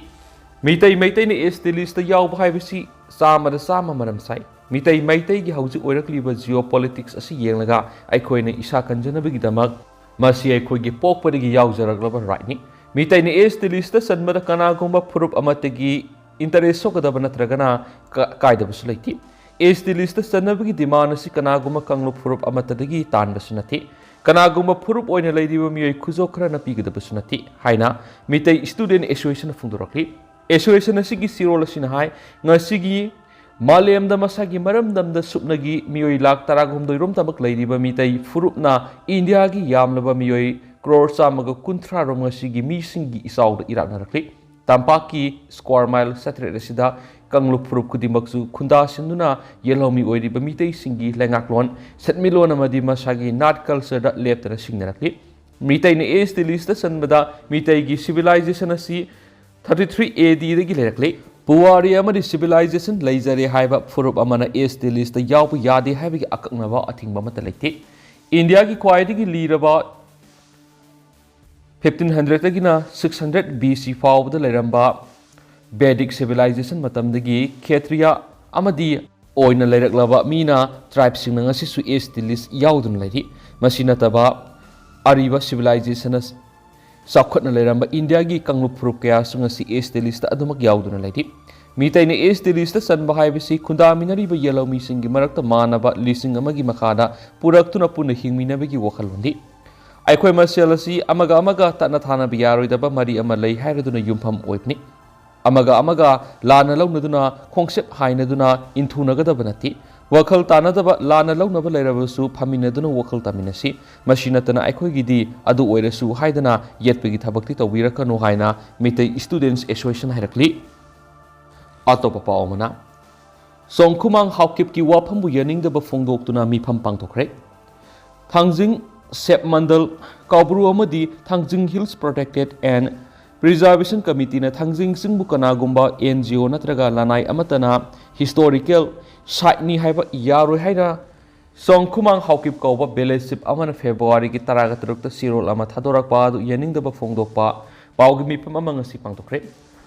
ꯃꯤꯇꯩ ꯃꯩꯇꯩꯅ ꯑꯦꯁ ꯇꯤ ꯂꯤꯁꯇ ꯌꯥꯎꯕ ꯍꯥꯏꯕꯁꯤ ꯆꯥꯝꯃꯗ ꯆꯥꯝꯃ ꯃꯔꯝ ꯆꯥꯏ꯫ ꯃꯤꯇꯩ ꯃꯩꯇꯩꯒꯤ ꯍꯧꯖꯤꯛ ꯑꯣꯏꯔꯛꯂꯤꯕ ꯖꯤꯑꯣ ꯄꯣꯂꯤꯇꯤꯛꯁ ꯑꯁꯤ ꯌꯦꯡꯂꯒ ꯑꯩꯈꯣꯏꯅ ꯏꯁꯥ ꯀꯟꯖꯅꯕꯒꯤꯗꯃꯛ ꯃꯁꯤ ꯑꯩꯈꯣꯏꯒꯤ ꯄꯣꯛꯄꯗꯒꯤ ꯌꯥꯎꯖꯔꯛꯂꯕ ꯔꯥꯏꯠꯅꯤ꯫ ꯃꯤꯇꯩꯅ ꯑꯦꯁ ꯇꯤ ꯂꯤꯁꯇ ꯆꯟꯕꯗ ꯀꯅꯥꯒꯨꯝꯕ ꯐꯨꯔꯨꯞ ꯑꯃꯠꯇꯒꯤ ꯏꯟꯇꯔꯦꯁ ꯁꯣꯛꯀꯗꯕ ꯅꯠꯇ꯭ꯔꯒꯅ ꯀ-, ꯀꯥꯏꯗꯕꯁꯨ ꯂꯩꯇꯦ꯫ ꯑꯦꯁ ꯇꯤ ꯂꯤꯁꯇ ꯆꯟꯅꯕꯒꯤ ꯗꯤꯃꯥꯟ ꯑꯁꯤ ꯀꯅꯥꯒꯨꯝꯕ ꯀꯥꯡꯂꯨꯞ ꯐꯨꯔꯨꯞ ꯑꯃꯠꯇꯗꯒꯤ ꯇꯥꯟꯕꯁꯨ ꯅꯠꯇꯦ꯫ ꯀꯅꯥꯒꯨꯝꯕ ꯐꯨꯔꯨꯞ ꯑꯣꯏꯅ ꯂꯩꯔꯤꯕ ꯃꯤꯑꯣꯏ ꯈꯨꯖꯣꯞ ꯈꯔꯅ ꯄꯤꯒꯗꯕꯁꯨ ꯅꯠꯇꯦ ꯍꯥꯏꯅ ꯃꯤꯇꯩ ꯁ꯭ꯇꯨꯗꯦꯟꯠ ꯑꯦꯁꯣꯁꯤꯌꯦꯁꯟꯅ ꯐꯣꯡꯗꯣꯔꯛꯂꯤ꯫ ꯑꯦꯁꯣꯁꯤꯌꯦꯁꯟ ꯑꯁꯤꯒꯤ ꯆꯦꯔꯣꯜ ꯑꯁꯤꯅ ꯍꯥꯏ, ꯉꯁꯤꯒꯤ ꯃꯥꯂꯦꯝꯗ ꯃꯁꯥꯒꯤ ꯃꯔꯝꯗꯝꯗ ꯁꯨꯞꯅꯒꯤ ꯃꯤꯑꯣꯏ ꯂꯥꯈ ꯇꯔꯥꯍꯨꯝꯗꯣꯏ ꯔꯣꯝꯇꯃꯛ ꯂꯩꯔꯤꯕ ꯃꯤꯇꯩ ꯐꯨꯔꯨꯞꯅ ꯏꯟꯗꯤꯌꯥꯒꯤ ꯌꯥꯝꯂꯕ ꯃꯤꯑꯣꯏ ꯀ꯭ꯔꯣꯔ ꯆꯥꯝꯃꯒ ꯀꯨꯟꯊ꯭ꯔꯥ ꯔꯣꯝ ꯉꯁꯤꯒꯤ ꯃꯤꯁꯤꯡꯒꯤ ꯏꯆꯥꯎꯗ ꯏꯔꯥꯛꯅꯔꯛꯂꯤ꯫ ꯇꯝꯄꯥꯛꯀꯤ ꯁ꯭ꯀ꯭ꯋꯥꯔ ꯃꯥꯏꯜ ꯆꯥꯇ꯭ꯔꯦꯠ ꯑꯁꯤꯗ ꯀꯥꯡꯂꯨꯞ ꯐꯨꯔꯨꯞ ꯈꯨꯗꯤꯡꯃꯛꯁꯨ ꯈꯨꯟꯗꯥꯁꯤꯟꯗꯨꯅ ꯌꯦꯜꯍꯧꯃꯤ ꯑꯣꯏꯔꯤꯕ ꯃꯤꯇꯩꯁꯤꯡꯒꯤ ꯂꯩꯉꯥꯛꯂꯣꯟ, ꯁꯦꯟꯃꯤꯠꯂꯣꯟ ꯑꯃꯗꯤ ꯃꯁꯥꯒꯤ ꯅꯥꯠ ꯀꯜꯆꯔꯗ ꯂꯦꯞꯇꯅ ꯁꯤꯡꯅꯔꯛꯂꯤ꯫ ꯃꯤꯇꯩꯅ ꯑꯦꯁ ꯇꯤ ꯂꯤꯁꯇ ꯆꯟꯕꯗ ꯃꯤꯇꯩꯒꯤ ꯁꯤꯚꯤꯂꯥꯏꯖꯦꯁꯟ ꯑꯁꯤ ꯊꯥꯔꯇꯤ ꯊ꯭ꯔꯤ ꯑꯦ ꯗꯤꯗꯒꯤ ꯂꯩꯔꯛꯂꯤ꯫ ꯄꯨꯋꯥꯔꯤ ꯑꯃꯗꯤ ꯁꯤꯚꯤꯂꯥꯏꯖꯦꯁꯟ ꯂꯩꯖꯔꯦ ꯍꯥꯏꯕ ꯐꯨꯔꯨꯞ ꯑꯃꯅ ꯑꯦꯁ ꯇꯤ ꯂꯤꯁꯇ ꯌꯥꯎꯕ ꯌꯥꯗꯦ ꯍꯥꯏꯕꯒꯤ ꯑꯀꯛꯅꯕ ꯑꯊꯤꯡꯕ ꯑꯃꯠꯇ ꯂꯩꯇꯦ꯫ ꯏꯟꯗꯤꯌꯥꯒꯤ ꯈ꯭ꯋꯥꯏꯗꯒꯤ ꯂꯤꯔꯕ ꯐꯤꯐꯇꯤꯟ ꯍꯟꯗ꯭ꯔꯦꯗꯇꯒꯤꯅ ꯁꯤꯛꯁ ꯍꯟꯗ꯭ꯔꯦꯗ ꯕꯤ ꯁꯤ ꯐꯥꯎꯕꯗ ꯂꯩꯔꯝꯕ ꯚꯦꯗꯤꯛ ꯁꯤꯚꯤꯂꯥꯏꯖꯦꯁꯟ ꯃꯇꯝꯗꯒꯤ ꯈꯦꯇ꯭ꯔꯤꯌꯥ ꯑꯃꯗꯤ ꯑꯣꯏꯅ ꯂꯩꯔꯛꯂꯕ ꯃꯤꯅ ꯇ꯭ꯔꯥꯏꯕꯁꯤꯡꯅ ꯉꯁꯤꯁꯨ ꯑꯦꯁ ꯇꯤ ꯂꯤꯁ ꯌꯥꯎꯗꯨꯅ ꯂꯩꯔꯤ꯫ ꯃꯁꯤ ꯅꯠꯇꯕ ꯑꯔꯤꯕ civilization ꯑꯁꯤ ꯆꯥꯎꯈꯠꯅ ꯂꯩꯔꯝꯕ ꯏꯟꯗꯤꯌꯥꯒꯤ ꯀꯥꯡꯂꯨꯞ ꯐꯨꯔꯨꯞ ꯀꯌꯥꯁꯨ ꯉꯁꯤ ꯑꯦꯁ ꯇꯤ ꯂꯤꯁꯇ ꯑꯗꯨꯃꯛ ꯌꯥꯎꯗꯨꯅ ꯂꯩꯔꯤ꯫ ꯃꯤꯇꯩꯅ ꯑꯦꯁ ꯇꯤ ꯂꯤꯁꯇ ꯆꯟꯕ ꯍꯥꯏꯕꯁꯤ ꯈꯨꯟꯗꯥꯃꯤꯟꯅꯔꯤꯕ ꯌꯦꯜꯍꯧꯃꯤꯁꯤꯡꯒꯤ ꯃꯔꯛꯇ ꯃꯥꯟꯅꯕ ꯂꯤꯁꯤꯡ ꯑꯃꯒꯤ ꯃꯈꯥꯗ ꯄꯨꯔꯛꯇꯨꯅ ꯄꯨꯟꯅ ꯍꯤꯡꯃꯤꯟꯅꯕꯒꯤ ꯋꯥꯈꯜꯂꯣꯟꯅꯤ꯫ ꯑꯩꯈꯣꯏ ꯃꯁꯦꯜ ꯑꯁꯤ ꯑꯃꯒ ꯑꯃꯒ ꯇꯠꯅ ꯊꯥꯅꯕ ꯌꯥꯔꯣꯏꯗꯕ ꯃꯔꯤ ꯑꯃ ꯂꯩ ꯍꯥꯏꯔꯗꯨꯅ ꯌꯨꯝꯐꯝ ꯑꯣꯏꯕꯅꯤ꯫ ꯑꯃꯒ ꯑꯃꯒ ꯂꯥꯟꯅ ꯂꯧꯅꯗꯨꯅ, ꯈꯣꯡꯆꯠ ꯍꯥꯏꯅꯗꯨꯅ ꯏꯟꯊꯨꯅꯒꯗꯕ ꯅꯠꯇꯦ꯫ ꯋꯥꯈꯜ ꯇꯥꯅꯗꯕ, ꯂꯥꯟꯅ ꯂꯧꯅꯕ ꯂꯩꯔꯕꯁꯨ ꯐꯝꯃꯤꯟꯅꯗꯨꯅ ꯋꯥꯈꯜ ꯇꯥꯃꯤꯟꯅꯁꯤ꯫ ꯃꯁꯤ ꯅꯠꯇꯅ ꯑꯩꯈꯣꯏꯒꯤꯗꯤ ꯑꯗꯨ ꯑꯣꯏꯔꯁꯨ ꯍꯥꯏꯗꯅ ꯌꯦꯠꯄꯒꯤ ꯊꯕꯛꯇꯤ ꯇꯧꯕꯤꯔꯛꯀꯅꯨ ꯍꯥꯏꯅ ꯃꯤꯇꯩ Students Association ꯍꯥꯏꯔꯛꯂꯤ꯫ ꯑꯇꯣꯞꯄ ꯄꯥꯎ ꯑꯃꯅ, ꯁꯣꯡꯈꯨꯃꯥꯡ ꯍꯥꯎꯀꯤꯞꯀꯤ ꯋꯥꯐꯝꯕꯨ ꯌꯥꯅꯤꯡꯗꯕ ꯐꯣꯡꯗꯣꯛꯇꯨꯅ ꯃꯤꯐꯝ ꯄꯥꯡꯊꯣꯛꯈ꯭ꯔꯦ꯫ ꯊꯥꯡꯖꯤꯡ ꯁꯦꯞ ꯃꯟꯗꯜ ꯀꯥꯎꯕ꯭ꯔꯨ ꯑꯃꯗꯤ ꯊꯥꯡꯖꯤꯡ Hills Protected and Preservation Committeeꯅ ꯊꯥꯡꯖꯤꯡ ꯆꯤꯡꯕꯨ ꯀꯅꯥꯒꯨꯝꯕ N G O ꯅꯠꯇ꯭ꯔꯒ ꯂꯅꯥꯏ ꯑꯃꯠꯇꯅ historical siteꯅꯤ ꯍꯥꯏꯕ ꯌꯥꯔꯣꯏ ꯍꯥꯏꯅ ꯁꯣꯡꯈꯨꯃꯥꯡ ꯍꯥꯎꯀꯤꯞ ꯀꯧꯕ village chief ꯑꯃꯅ Februaryꯒꯤ ꯇꯔꯥꯒ ꯇꯔꯨꯛꯇ ꯆꯦꯔꯣꯜ ꯑꯃ ꯊꯥꯗꯣꯔꯛꯄ ꯑꯗꯨ ꯌꯥꯅꯤꯡꯗꯕ ꯐꯣꯡꯗꯣꯛꯄ ꯄꯥꯎꯒꯤ ꯃꯤꯐꯝ ꯑꯃ ꯉꯁꯤ ꯄꯥꯡꯊꯣꯛꯈ꯭ꯔꯦ꯫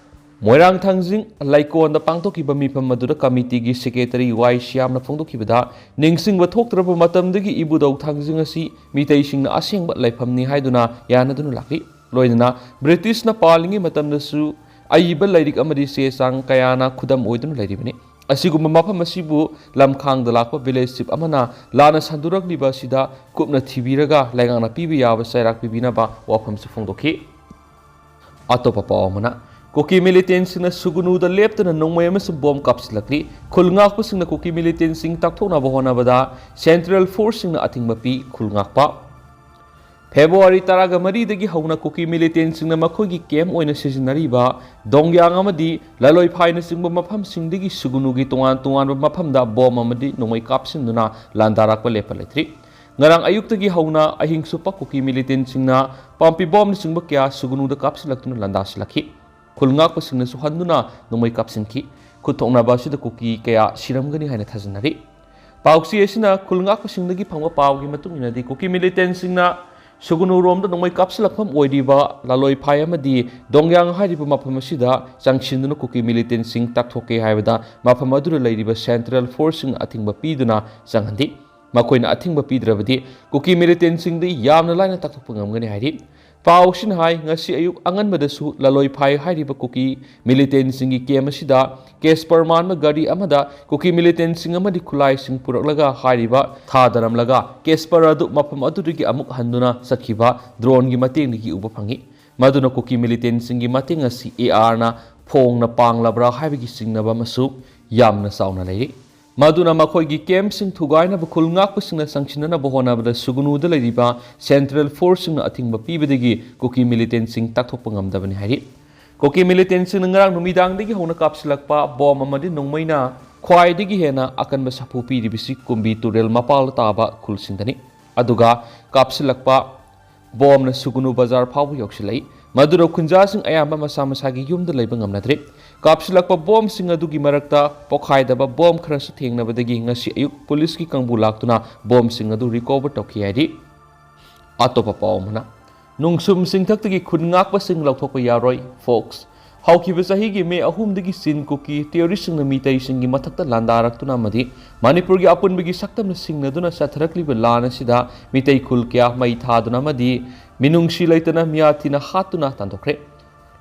ꯃꯣꯏꯔꯥꯡ ꯊꯥꯡꯖꯤꯡ ꯂꯩꯀꯣꯟꯗ ꯄꯥꯡꯊꯣꯛꯈꯤꯕ ꯃꯤꯐꯝ ꯑꯗꯨꯗ committeeꯒꯤ secretary ꯋꯥꯏ ꯁ꯭ꯌꯥꯝꯅ ꯐꯣꯡꯗꯣꯛꯈꯤꯕꯗ, ꯅꯤꯡꯁꯤꯡꯕ ꯊꯣꯛꯇ꯭ꯔꯕ ꯃꯇꯝꯗꯒꯤ ꯏꯕꯨꯙꯧ ꯊꯥꯡꯖꯤꯡ ꯑꯁꯤ ꯃꯤꯇꯩꯁꯤꯡꯅ ꯑꯁꯦꯡꯕ ꯂꯩꯐꯝꯅꯤ ꯍꯥꯏꯗꯨꯅ ꯌꯥꯅꯗꯨꯅ ꯂꯥꯛꯂꯤ꯫ ꯂꯣꯏꯅꯅ ꯕ꯭ꯔꯤꯇꯤꯁꯅ ꯄꯥꯜꯂꯤꯉꯩ ꯃꯇꯝꯗꯁꯨ ꯑꯏꯕ ꯂꯥꯏꯔꯤꯛ ꯑꯃꯗꯤ ꯆꯦ ꯆꯥꯡ ꯀꯌꯥꯅ ꯈꯨꯗꯝ ꯑꯣꯏꯗꯨꯅ ꯂꯩꯔꯤꯕꯅꯤ꯫ ꯑꯁꯤꯒꯨꯝꯕ ꯃꯐꯝ ꯑꯁꯤꯕꯨ ꯂꯝꯈꯥꯡꯗ ꯂꯥꯛꯄ village chief ꯑꯃꯅ ꯂꯥꯟꯅ ꯁꯟꯗꯣꯔꯛꯂꯤꯕ ꯑꯁꯤꯗ ꯀꯨꯞꯅ ꯊꯤꯕꯤꯔꯒ ꯂꯩꯉꯥꯛꯅ ꯄꯤꯕ ꯌꯥꯕ ꯆꯩꯔꯥꯛ ꯄꯤꯕꯤꯅꯕ ꯋꯥꯐꯝꯁꯨ ꯐꯣꯡꯗꯣꯛꯈꯤ꯫ ꯑꯇꯣꯞꯄ ꯄꯥꯎ ꯑꯃꯅ, ꯀꯨꯀꯤ militantꯁꯤꯡꯅ ꯁꯨꯒꯅꯨꯗ ꯂꯦꯞꯇꯅ ꯅꯣꯡꯃꯩ ꯑꯃꯁꯨꯡ ꯕꯣꯝ ꯀꯥꯞꯁꯤꯜꯂꯛꯂꯤ꯫ ꯈꯨꯜ ꯉꯥꯛꯄꯁꯤꯡꯅ ꯀꯨꯀꯤ militantꯁꯤꯡ ꯇꯥꯛꯊꯣꯛꯅꯕ ꯍꯣꯠꯅꯕꯗ central forceꯁꯤꯡꯅ ꯑꯊꯤꯡꯕ ꯄꯤ꯫ ꯈꯨꯜ ꯉꯥꯛꯄ꯫ February ꯇꯔꯥꯒ ꯃꯔꯤꯗꯒꯤ ꯍꯧꯅ ꯀꯨꯀꯤ militantꯁꯤꯡꯅ ꯃꯈꯣꯏꯒꯤ camp ꯑꯣꯏꯅ ꯁꯤꯖꯤꯟꯅꯔꯤꯕ ꯗꯣꯡꯌꯥꯡ ꯑꯃꯗꯤ ꯂꯂꯣꯏꯐꯥꯏꯅꯆꯤꯡꯕ ꯃꯐꯝꯁꯤꯡꯗꯒꯤ ꯁꯨꯒꯅꯨꯒꯤ ꯇꯣꯉꯥꯟ ꯇꯣꯉꯥꯟꯕ ꯃꯐꯝꯗ ꯕꯣꯝ ꯑꯃꯗꯤ ꯅꯣꯡꯃꯩ ꯀꯥꯞꯁꯤꯟꯗꯨꯅ ꯂꯥꯟꯗꯥꯔꯛꯄ ꯂꯦꯞꯄ ꯂꯩꯇ꯭ꯔꯤ꯫ ꯉꯔꯥꯡ ꯑꯌꯨꯛꯇꯒꯤ ꯍꯧꯅ ꯑꯍꯤꯡ ꯆꯨꯞꯄ ꯀꯨꯀꯤ militantꯁꯤꯡꯅ ꯄꯥꯝꯄꯤ ꯕꯣꯝꯅꯆꯤꯡꯕ ꯀꯌꯥ ꯁꯨꯒꯅꯨꯗ ꯀꯥꯞꯁꯤꯜꯂꯛꯇꯨꯅ ꯂꯥꯟꯗꯥꯁꯤꯜꯂꯛꯈꯤ꯫ ꯈꯨꯜ ꯉꯥꯛꯄꯁꯤꯡꯅꯁꯨ ꯍꯟꯗꯨꯅ ꯅꯣꯡꯃꯩ ꯀꯥꯞꯁꯤꯟꯈꯤ꯫ ꯈꯨꯠ ꯊꯣꯛꯅꯕ ꯑꯁꯤꯗ ꯀꯨꯀꯤ ꯀꯌꯥ ꯁꯤꯔꯝꯒꯅꯤ ꯍꯥꯏꯅ ꯊꯥꯖꯅꯔꯤ꯫ ꯄꯥꯎꯆꯦ ꯑꯁꯤꯅ ꯈꯨꯜ ꯉꯥꯛꯄꯁꯤꯡꯗꯒꯤ ꯐꯪꯕ ꯄꯥꯎꯒꯤ ꯃꯇꯨꯡ ꯏꯟꯅꯗꯤ, ꯀꯨꯀꯤ militantꯁꯤꯡꯅ ꯁꯨꯒꯅꯨꯔꯣꯝꯗ ꯅꯣꯡꯃꯩ ꯀꯥꯞꯁꯤꯜꯂꯛꯐꯝ ꯑꯣꯏꯔꯤꯕ ꯂꯥꯂꯣꯏꯐꯥꯏ ꯑꯃꯗꯤ ꯗꯣꯡꯌꯥꯡ ꯍꯥꯏꯔꯤꯕ ꯃꯐꯝ ꯑꯁꯤꯗ ꯆꯪꯁꯤꯟꯗꯨꯅ ꯀꯨꯀꯤ militantꯁꯤꯡ ꯇꯥꯛꯊꯣꯛꯀꯦ ꯍꯥꯏꯕꯗ ꯃꯐꯝ ꯑꯗꯨꯗ ꯂꯩꯔꯤꯕ central forceꯁꯤꯡꯅ ꯑꯊꯤꯡꯕ ꯄꯤꯗꯨꯅ ꯆꯪꯍꯟꯗꯦ꯫ ꯃꯈꯣꯏꯅ ꯑꯊꯤꯡꯕ ꯄꯤꯗ꯭ꯔꯕꯗꯤ ꯀꯨꯀꯤ ꯃꯤꯂꯤꯇꯦꯟꯁꯤꯡꯗꯤ ꯌꯥꯝꯅ ꯂꯥꯏꯅ ꯇꯥꯛꯊꯣꯛꯄ ꯉꯝꯒꯅꯤ ꯍꯥꯏꯔꯤ꯫ ꯄꯥꯎꯁꯤꯅ ꯍꯥꯏ, ꯉꯁꯤ ꯑꯌꯨꯛ ꯑꯉꯟꯕꯗꯁꯨ ꯂꯂꯣꯏ ꯐꯥꯏ ꯍꯥꯏꯔꯤꯕ ꯀꯨꯀꯤ ꯃꯤꯂꯤꯇꯦꯟꯁꯤꯡꯒꯤ ꯀꯦꯝ ꯑꯁꯤꯗ ꯀꯦꯁꯄꯔ ꯃꯥꯟꯕ ꯒꯥꯔꯤ ꯑꯃꯗ ꯀꯨꯀꯤ ꯃꯤꯂꯤꯇꯦꯟꯁꯤꯡ ꯑꯃꯗꯤ ꯈꯨꯠꯂꯥꯏꯁꯤꯡ ꯄꯨꯔꯛꯂꯒ ꯍꯥꯏꯔꯤꯕ ꯊꯥꯗꯔꯝꯂꯒ ꯀꯦꯁꯄꯔ ꯑꯗꯨ ꯃꯐꯝ ꯑꯗꯨꯗꯒꯤ ꯑꯃꯨꯛ ꯍꯟꯗꯨꯅ ꯆꯠꯈꯤꯕ ꯗ꯭ꯔꯣꯟꯒꯤ ꯃꯇꯦꯡꯗꯒꯤ ꯎꯕ ꯐꯪꯉꯤ꯫ ꯃꯗꯨꯅ ꯀꯨꯀꯤ ꯃꯤꯂꯤꯇꯦꯟꯁꯤꯡꯒꯤ ꯃꯇꯦꯡ ꯑꯁꯤ ꯑꯦ ꯑꯥꯔꯅ ꯐꯣꯡꯅ ꯄꯥꯡꯂꯕ꯭ꯔꯥ ꯍꯥꯏꯕꯒꯤ ꯆꯤꯡꯅꯕ ꯑꯃꯁꯨ ꯌꯥꯝꯅ ꯆꯥꯎꯅ ꯂꯩꯔꯤ꯫ ꯃꯗꯨꯅ ꯃꯈꯣꯏꯒꯤ ꯀꯦꯝꯞꯁꯤꯡ ꯊꯨꯒꯥꯏꯅꯕ ꯈꯨꯜ ꯉꯥꯛꯄꯁꯤꯡꯅ ꯆꯪꯁꯤꯟꯅꯅꯕ ꯍꯣꯠꯅꯕꯗ ꯁꯨꯒꯅꯨꯗ ꯂꯩꯔꯤꯕ ꯁꯦꯟꯇ꯭ꯔꯦꯜ ꯐꯣꯔꯁꯁꯤꯡꯅ ꯑꯊꯤꯡꯕ ꯄꯤꯕꯗꯒꯤ ꯀꯨꯀꯤ ꯃꯤꯂꯤꯇꯦꯟꯁꯤꯡ ꯇꯥꯛꯊꯣꯛꯄ ꯉꯝꯗꯕꯅꯤ ꯍꯥꯏꯔꯤ꯫ ꯀꯨꯀꯤ ꯃꯤꯂꯤꯇꯦꯟꯁꯤꯡꯅ ꯉꯔꯥꯡ ꯅꯨꯃꯤꯗꯥꯡꯗꯒꯤ ꯍꯧꯅ ꯀꯥꯞꯁꯤꯜꯂꯛꯄ ꯕꯣꯝ ꯑꯃꯗꯤ ꯅꯣꯡꯃꯩꯅ ꯈ꯭ꯋꯥꯏꯗꯒꯤ ꯍꯦꯟꯅ ꯑꯀꯟꯕ ꯁꯥꯐꯨ ꯄꯤꯔꯤꯕꯁꯤ ꯀꯨꯝꯕꯤ ꯇꯨꯔꯦꯜ ꯃꯄꯥꯜꯗ ꯇꯥꯕ ꯈꯨꯜꯁꯤꯡꯗꯅꯤ꯫ ꯑꯗꯨꯒ ꯀꯥꯞꯁꯤꯜꯂꯛꯄ ꯕꯣꯝꯅ ꯁꯨꯒꯨꯅꯨ ꯕꯖꯥꯔ ꯐꯥꯎꯕ ꯌꯧꯁꯤꯜꯂꯛꯏ꯫ ꯃꯗꯨꯅ ꯈꯨꯟꯖꯥꯁꯤꯡ ꯑꯌꯥꯝꯕ ꯃꯁꯥ ꯃꯁꯥꯒꯤ ꯌꯨꯝꯗ ꯂꯩꯕ ꯉꯝꯅꯗ꯭ꯔꯦ꯫ ꯀꯥꯞꯁꯤꯜꯂꯛꯄ ꯕꯣꯝꯁꯤꯡ ꯑꯗꯨꯒꯤ ꯃꯔꯛꯇ ꯄꯣꯈꯥꯏꯗꯕ ꯕꯣꯝ ꯈꯔꯁꯨ ꯊꯦꯡꯅꯕꯗꯒꯤ ꯉꯁꯤ ꯑꯌꯨꯛ ꯄꯨꯂꯤꯁꯀꯤ ꯀꯥꯡꯕꯨ ꯂꯥꯛꯇꯨꯅ ꯕꯣꯝꯁꯤꯡ ꯑꯗꯨ ꯔꯤꯀꯣꯚꯔ ꯇꯧꯈꯤ ꯍꯥꯏꯔꯤ꯫ ꯑꯇꯣꯞꯄ ꯄꯥꯎ ꯑꯃꯅ, ꯅꯣꯡꯁꯨꯝ ꯁꯤꯡꯊꯛꯇꯒꯤ ꯈꯨꯟ ꯉꯥꯛꯄꯁꯤꯡ ꯂꯧꯊꯣꯛꯄ ꯌꯥꯔꯣꯏ, ꯐꯣꯛꯁ꯫ ꯍꯧꯈꯤꯕ ꯆꯍꯤꯒꯤ ꯃꯦ ꯑꯍꯨꯝꯗꯒꯤ ꯆꯤꯟ ꯀꯨꯀꯤ ꯇꯦꯔꯣꯔꯤꯁꯁꯤꯡꯅ ꯃꯤꯇꯩꯁꯤꯡꯒꯤ ꯃꯊꯛꯇ ꯂꯥꯟꯗꯥꯔꯛꯇꯨꯅ ꯑꯃꯗꯤ ꯃꯅꯤꯄꯨꯔꯒꯤ ꯑꯄꯨꯟꯕꯒꯤ ꯁꯛꯇꯝꯅ ꯁꯤꯡꯅꯗꯨꯅ ꯆꯠꯊꯔꯛꯂꯤꯕ ꯂꯥꯟ ꯑꯁꯤꯗ ꯃꯤꯇꯩ ꯈꯨꯜ ꯀꯌꯥ ꯃꯩ ꯊꯥꯗꯨꯅ ꯑꯃꯗꯤ ꯃꯤꯅꯨꯡꯁꯤ ꯂꯩꯇꯅ ꯃꯤꯌꯥ ꯊꯤꯅ ꯍꯥꯠꯇꯨꯅ ꯇꯥꯟꯊꯣꯛꯈ꯭ꯔꯦ꯫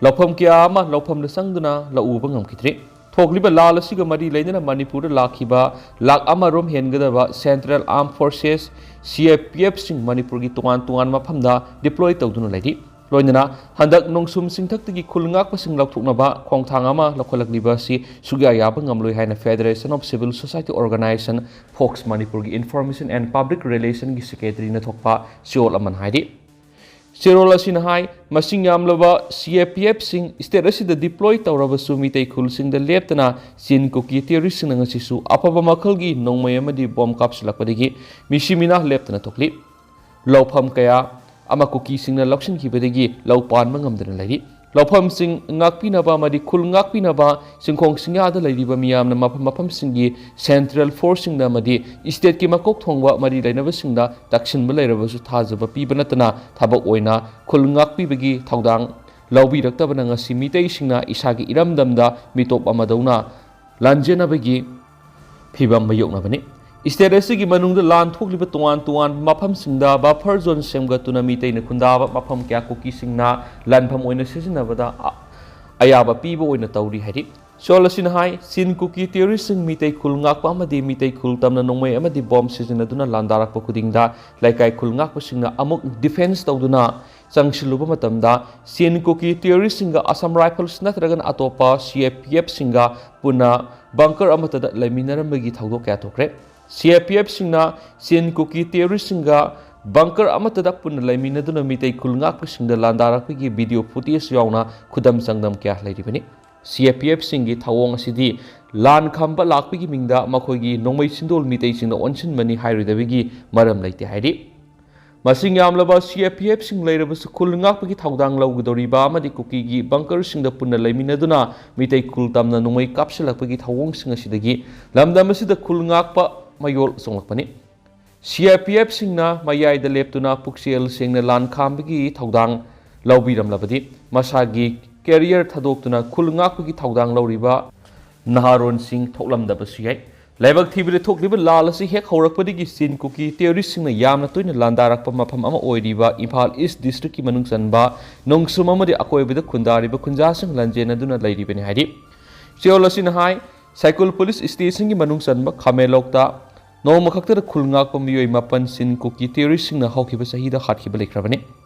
ꯂꯧꯐꯝ ꯀꯌꯥ ꯑꯃ ꯂꯧꯐꯝꯗ ꯆꯪꯗꯨꯅ ꯂꯧ ꯎꯕ ꯉꯝꯈꯤꯗ꯭ꯔꯦ꯫ ꯊꯣꯛꯂꯤꯕ ꯂꯥꯜ ꯑꯁꯤꯒ ꯃꯔꯤ ꯂꯩꯅꯅ ꯃꯅꯤꯄꯨꯔꯗ ꯂꯥꯛꯈꯤꯕ ꯂꯥꯈ ꯑꯃꯔꯣꯝ ꯍꯦꯟꯒꯗꯕ Central Armed Forces, C A P F ꯁꯤꯡ ꯃꯅꯤꯄꯨꯔꯒꯤ ꯇꯣꯉꯥꯟ ꯇꯣꯉꯥꯟꯕ ꯃꯐꯝꯗ ꯗꯤꯄ꯭ꯂꯣꯏ ꯇꯧꯗꯨꯅ ꯂꯩꯔꯤ꯫ ꯂꯣꯏꯅꯅ ꯍꯟꯗꯛ ꯅꯣꯡꯁꯨꯝ ꯁꯤꯡꯊꯛꯇꯒꯤ ꯈꯨꯜ ꯉꯥꯛꯄꯁꯤꯡ ꯂꯧꯊꯣꯛꯅꯕ ꯈꯣꯡꯊꯥꯡ ꯑꯃ ꯂꯧꯈꯠꯂꯛꯂꯤꯕ ꯑꯁꯤ ꯁꯨꯛꯌꯥ ꯌꯥꯕ ꯉꯝꯂꯣꯏ ꯍꯥꯏꯅ Federation of Civil Society Organization, fox, ꯃꯅꯤꯄꯨꯔꯒꯤ Information and Public Relationꯒꯤ ꯁꯦꯀ꯭ꯔꯦꯇꯔꯤꯅ ꯊꯣꯛꯄ ꯆꯦꯔꯣꯜ ꯑꯃꯅ ꯍꯥꯏꯔꯤ꯫ ꯆꯦꯔꯣꯜ ꯑꯁꯤꯅ ꯍꯥꯏ, ꯃꯁꯤꯡ ꯌꯥꯝꯂꯕ C A P Fꯁꯤꯡ ꯁ꯭ꯇꯦꯠ ꯑꯁꯤꯗ ꯗꯤꯄ꯭ꯂꯣꯏ ꯇꯧꯔꯕꯁꯨ ꯃꯤꯇꯩ ꯈꯨꯜꯁꯤꯡꯗ ꯂꯦꯞꯇꯅ ꯆꯤꯟ ꯀꯨꯀꯤ ꯇꯦꯔꯣꯔꯤꯁꯁꯤꯡꯅ ꯉꯁꯤꯁꯨ ꯑꯐꯕ ꯃꯈꯜꯒꯤ ꯅꯣꯡꯃꯩ ꯑꯃꯗꯤ ꯕꯣꯝ ꯀꯥꯞꯁꯤꯜꯂꯛꯄꯗꯒꯤ ꯃꯤꯁꯤ ꯃꯤꯅꯥ ꯂꯦꯞꯇꯅ ꯊꯣꯛꯂꯤ꯫ ꯂꯧꯐꯝ ꯀꯌꯥ ꯑꯃ ꯀꯨꯀꯤꯁꯤꯡꯅ ꯂꯧꯁꯤꯟꯈꯤꯕꯗꯒꯤ ꯂꯧ ꯄꯥꯟꯕ ꯉꯝꯗꯅ ꯂꯩꯔꯤ꯫ ꯂꯧꯐꯝꯁꯤꯡ ꯉꯥꯛꯄꯤꯅꯕ ꯑꯃꯗꯤ ꯈꯨꯜ ꯉꯥꯛꯄꯤꯅꯕ ꯆꯤꯡꯈꯣꯡ ꯆꯤꯡꯌꯥꯗ ꯂꯩꯔꯤꯕ ꯃꯤꯌꯥꯝꯅ ꯃꯐꯝ ꯃꯐꯝꯁꯤꯡꯒꯤ ꯁꯦꯟꯇ꯭ꯔꯦꯜ ꯐꯣꯔꯁꯁꯤꯡꯗ ꯑꯃꯗꯤ ꯁ꯭ꯇꯦꯠꯀꯤ ꯃꯀꯣꯛ ꯊꯣꯡꯕ ꯃꯔꯤ ꯂꯩꯅꯕꯁꯤꯡꯗ ꯇꯛꯁꯤꯟꯕ ꯂꯩꯔꯕꯁꯨ ꯊꯥꯖꯕ ꯄꯤꯕ ꯅꯠꯇꯅ ꯊꯕꯛ ꯑꯣꯏꯅ ꯈꯨꯜ ꯉꯥꯛꯄꯤꯕꯒꯤ ꯊꯧꯗꯥꯡ ꯂꯧꯕꯤꯔꯛꯇꯕꯅ ꯉꯁꯤ ꯃꯤꯇꯩꯁꯤꯡꯅ ꯏꯁꯥꯒꯤ ꯏꯔꯝꯗꯝꯗ ꯃꯤꯇꯣꯞ ꯑꯃꯗꯧꯅ ꯂꯥꯟꯖꯦꯟꯅꯕꯒꯤ ꯐꯤꯚꯝ ꯃꯥꯌꯣꯛꯅꯕꯅꯤ꯫ State ꯑꯁꯤꯒꯤ ꯃꯅꯨꯡꯗ ꯂꯥꯟ ꯊꯣꯛꯂꯤꯕ ꯇꯣꯉꯥꯟ ꯇꯣꯉꯥꯟꯕ ꯃꯐꯝꯁꯤꯡꯗ buffer zone ꯁꯦꯝꯒꯠꯇꯨꯅ ꯃꯤꯇꯩꯅ ꯈꯨꯟꯗꯥꯕ ꯃꯐꯝ ꯀꯌꯥ ꯀꯨꯀꯤꯁꯤꯡꯅ ꯂꯥꯟꯐꯝ ꯑꯣꯏꯅ ꯁꯤꯖꯤꯟꯅꯕꯗ ꯑ-, ꯑꯌꯥꯕ ꯄꯤꯕ ꯑꯣꯏꯅ ꯇꯧꯔꯤ ꯍꯥꯏꯔꯤ꯫ ꯁꯤꯑꯣꯜ ꯑꯁꯤꯅ ꯍꯥꯏ, ꯁꯤꯟ ꯀꯨꯀꯤ terroristꯁꯤꯡ ꯃꯤꯇꯩ ꯈꯨꯜ ꯉꯥꯛꯄ ꯑꯃꯗꯤ ꯃꯤꯇꯩ ꯈꯨꯜ ꯇꯝꯅ ꯅꯣꯡꯃꯩ ꯑꯃꯗꯤ ꯕꯣꯝ ꯁꯤꯖꯤꯟꯅꯗꯨꯅ ꯂꯥꯟꯗꯥꯔꯛꯄ ꯈꯨꯗꯤꯡꯗ ꯂꯩꯀꯥꯏ ꯈꯨꯜ ꯉꯥꯛꯄꯁꯤꯡꯅ ꯑꯃꯨꯛ defence ꯇꯧꯗꯨꯅ ꯆꯪꯁꯤꯜꯂꯨꯕ ꯃꯇꯝꯗ ꯁꯤꯟ ꯀꯨꯀꯤ terroristꯁꯤꯡꯒ Assam Rifles ꯅꯠꯇ꯭ꯔꯒꯅ ꯑꯇꯣꯞꯄ CAPFꯁꯤꯡꯒ ꯄꯨꯟꯅ bunker ꯑꯃꯠꯇꯗ ꯂꯩꯃꯤꯟꯅꯔꯝꯕꯒꯤ ꯊꯧꯗꯣꯛ ꯀꯌꯥ ꯊꯣꯛꯈ꯭ꯔꯦ꯫ CAPFꯁꯤꯡꯅ ꯁꯤꯟ ꯀꯨꯀꯤ terroristꯁꯤꯡꯒ bunker ꯑꯃꯠꯇꯗ ꯄꯨꯟꯅ ꯂꯩꯃꯤꯟꯅꯗꯨꯅ ꯃꯤꯇꯩ ꯈꯨꯜ ꯉꯥꯛꯄꯁꯤꯡꯗ ꯂꯥꯟꯗꯥꯔꯛꯄꯒꯤ video footage ꯌꯥꯎꯅ ꯈꯨꯗꯝ ꯆꯥꯡꯗꯝ ꯀꯌꯥ ꯂꯩꯔꯤꯕꯅꯤ꯫ CAPFꯁꯤꯡꯒꯤ ꯊꯧꯑꯣꯡ ꯑꯁꯤꯗꯤ ꯂꯥꯟ ꯈꯝꯕ ꯂꯥꯛꯄꯒꯤ ꯃꯤꯡꯗ ꯃꯈꯣꯏꯒꯤ ꯅꯣꯡꯃꯩ ꯁꯤꯟꯗꯣꯜ ꯃꯤꯇꯩꯁꯤꯡꯗ ꯑꯣꯟꯁꯤꯟꯕꯅꯤ ꯍꯥꯏꯔꯣꯏꯗꯕꯒꯤ ꯃꯔꯝ ꯂꯩꯇꯦ ꯍꯥꯏꯔꯤ꯫ ꯃꯁꯤꯡ ꯌꯥꯝꯂꯕ CAPFꯁꯤꯡ ꯂꯩꯔꯕꯁꯨ ꯈꯨꯜ ꯉꯥꯛꯄꯒꯤ ꯊꯧꯗꯥꯡ ꯂꯧꯒꯗꯧꯔꯤꯕ ꯑꯃꯗꯤ ꯀꯨꯀꯤꯒꯤ bunkerꯁꯤꯡꯗ ꯄꯨꯟꯅ ꯂꯩꯃꯤꯟꯅꯗꯨꯅ ꯃꯤꯇꯩ ꯈꯨꯜ ꯇꯝꯅ ꯅꯣꯡꯃꯩ ꯀꯥꯞꯁꯤꯜꯂꯛꯄꯒꯤ ꯊꯧꯑꯣꯡꯁꯤꯡ ꯑꯁꯤꯗꯒꯤ ꯂꯝꯗꯝ ꯑꯁꯤꯗ ꯈꯨꯜ ꯉꯥꯛꯄ ꯃꯌꯣꯜ ꯆꯣꯡꯂꯛꯄꯅꯤ꯫ CAPFꯁꯤꯡꯅ ꯃꯌꯥꯏꯗ ꯂꯦꯞꯇꯨꯅ ꯄꯨꯛꯆꯦꯜ ꯁꯦꯡꯅ ꯂꯥꯟ ꯈꯥꯝꯕꯒꯤ ꯊꯧꯗꯥꯡ ꯂꯧꯕꯤꯔꯝꯂꯕꯗꯤ ꯃꯁꯥꯒꯤ career ꯊꯥꯗꯣꯛꯇꯨꯅ ꯈꯨꯜ ꯉꯥꯛꯄꯒꯤ ꯊꯧꯗꯥꯡ ꯂꯧꯔꯤꯕ ꯅꯍꯥꯔꯣꯟꯁꯤꯡ ꯊꯣꯛꯂꯝꯗꯕꯁꯨ ꯌꯥꯏ꯫ ꯂꯥꯏꯕꯛ ꯊꯤꯕꯗ ꯊꯣꯛꯂꯤꯕ ꯂꯥꯜ ꯑꯁꯤ ꯍꯦꯛ ꯍꯧꯔꯛꯄꯗꯒꯤ ꯁꯤꯟ ꯀꯨꯀꯤ terroristꯁꯤꯡꯅ ꯌꯥꯝꯅ ꯇꯣꯏꯅ ꯂꯥꯟꯗꯥꯔꯛꯄ ꯃꯐꯝ ꯑꯃ ꯑꯣꯏꯔꯤꯕ ꯏꯝꯐꯥꯜ East districtꯀꯤ ꯃꯅꯨꯡ ꯆꯟꯕ ꯅꯣꯡꯁꯨꯝ ꯑꯃꯗꯤ ꯑꯀꯣꯏꯕꯗ ꯈꯨꯟꯗꯥꯔꯤꯕ ꯈꯨꯟꯖꯥꯁꯤꯡ ꯂꯥꯟꯖꯦꯟꯅꯗꯨꯅ ꯂꯩꯔꯤꯕꯅꯤ ꯍꯥꯏꯔꯤ꯫ ꯁꯤꯑꯣꯜ ꯑꯁꯤꯅ ꯍꯥꯏ, ꯁꯥꯏꯀꯨꯜ police stationꯒꯤ ꯃꯅꯨꯡ ꯆꯟꯕ ꯈꯥꯃꯦꯟꯂꯣꯛꯇ ꯅꯣꯡꯃ ꯈꯛꯇꯗ ꯈꯨꯜ ꯉꯥꯛꯄ ꯃꯤꯑꯣꯏ ꯃꯥꯄꯟ ꯁꯤꯟ ꯀꯨꯀꯤ terroristꯁꯤꯡꯅ ꯍꯧꯈꯤꯕ ꯆꯍꯤꯗ ꯍꯥꯠꯈꯤꯕ ꯂꯩꯈ꯭ꯔꯕꯅꯤ꯫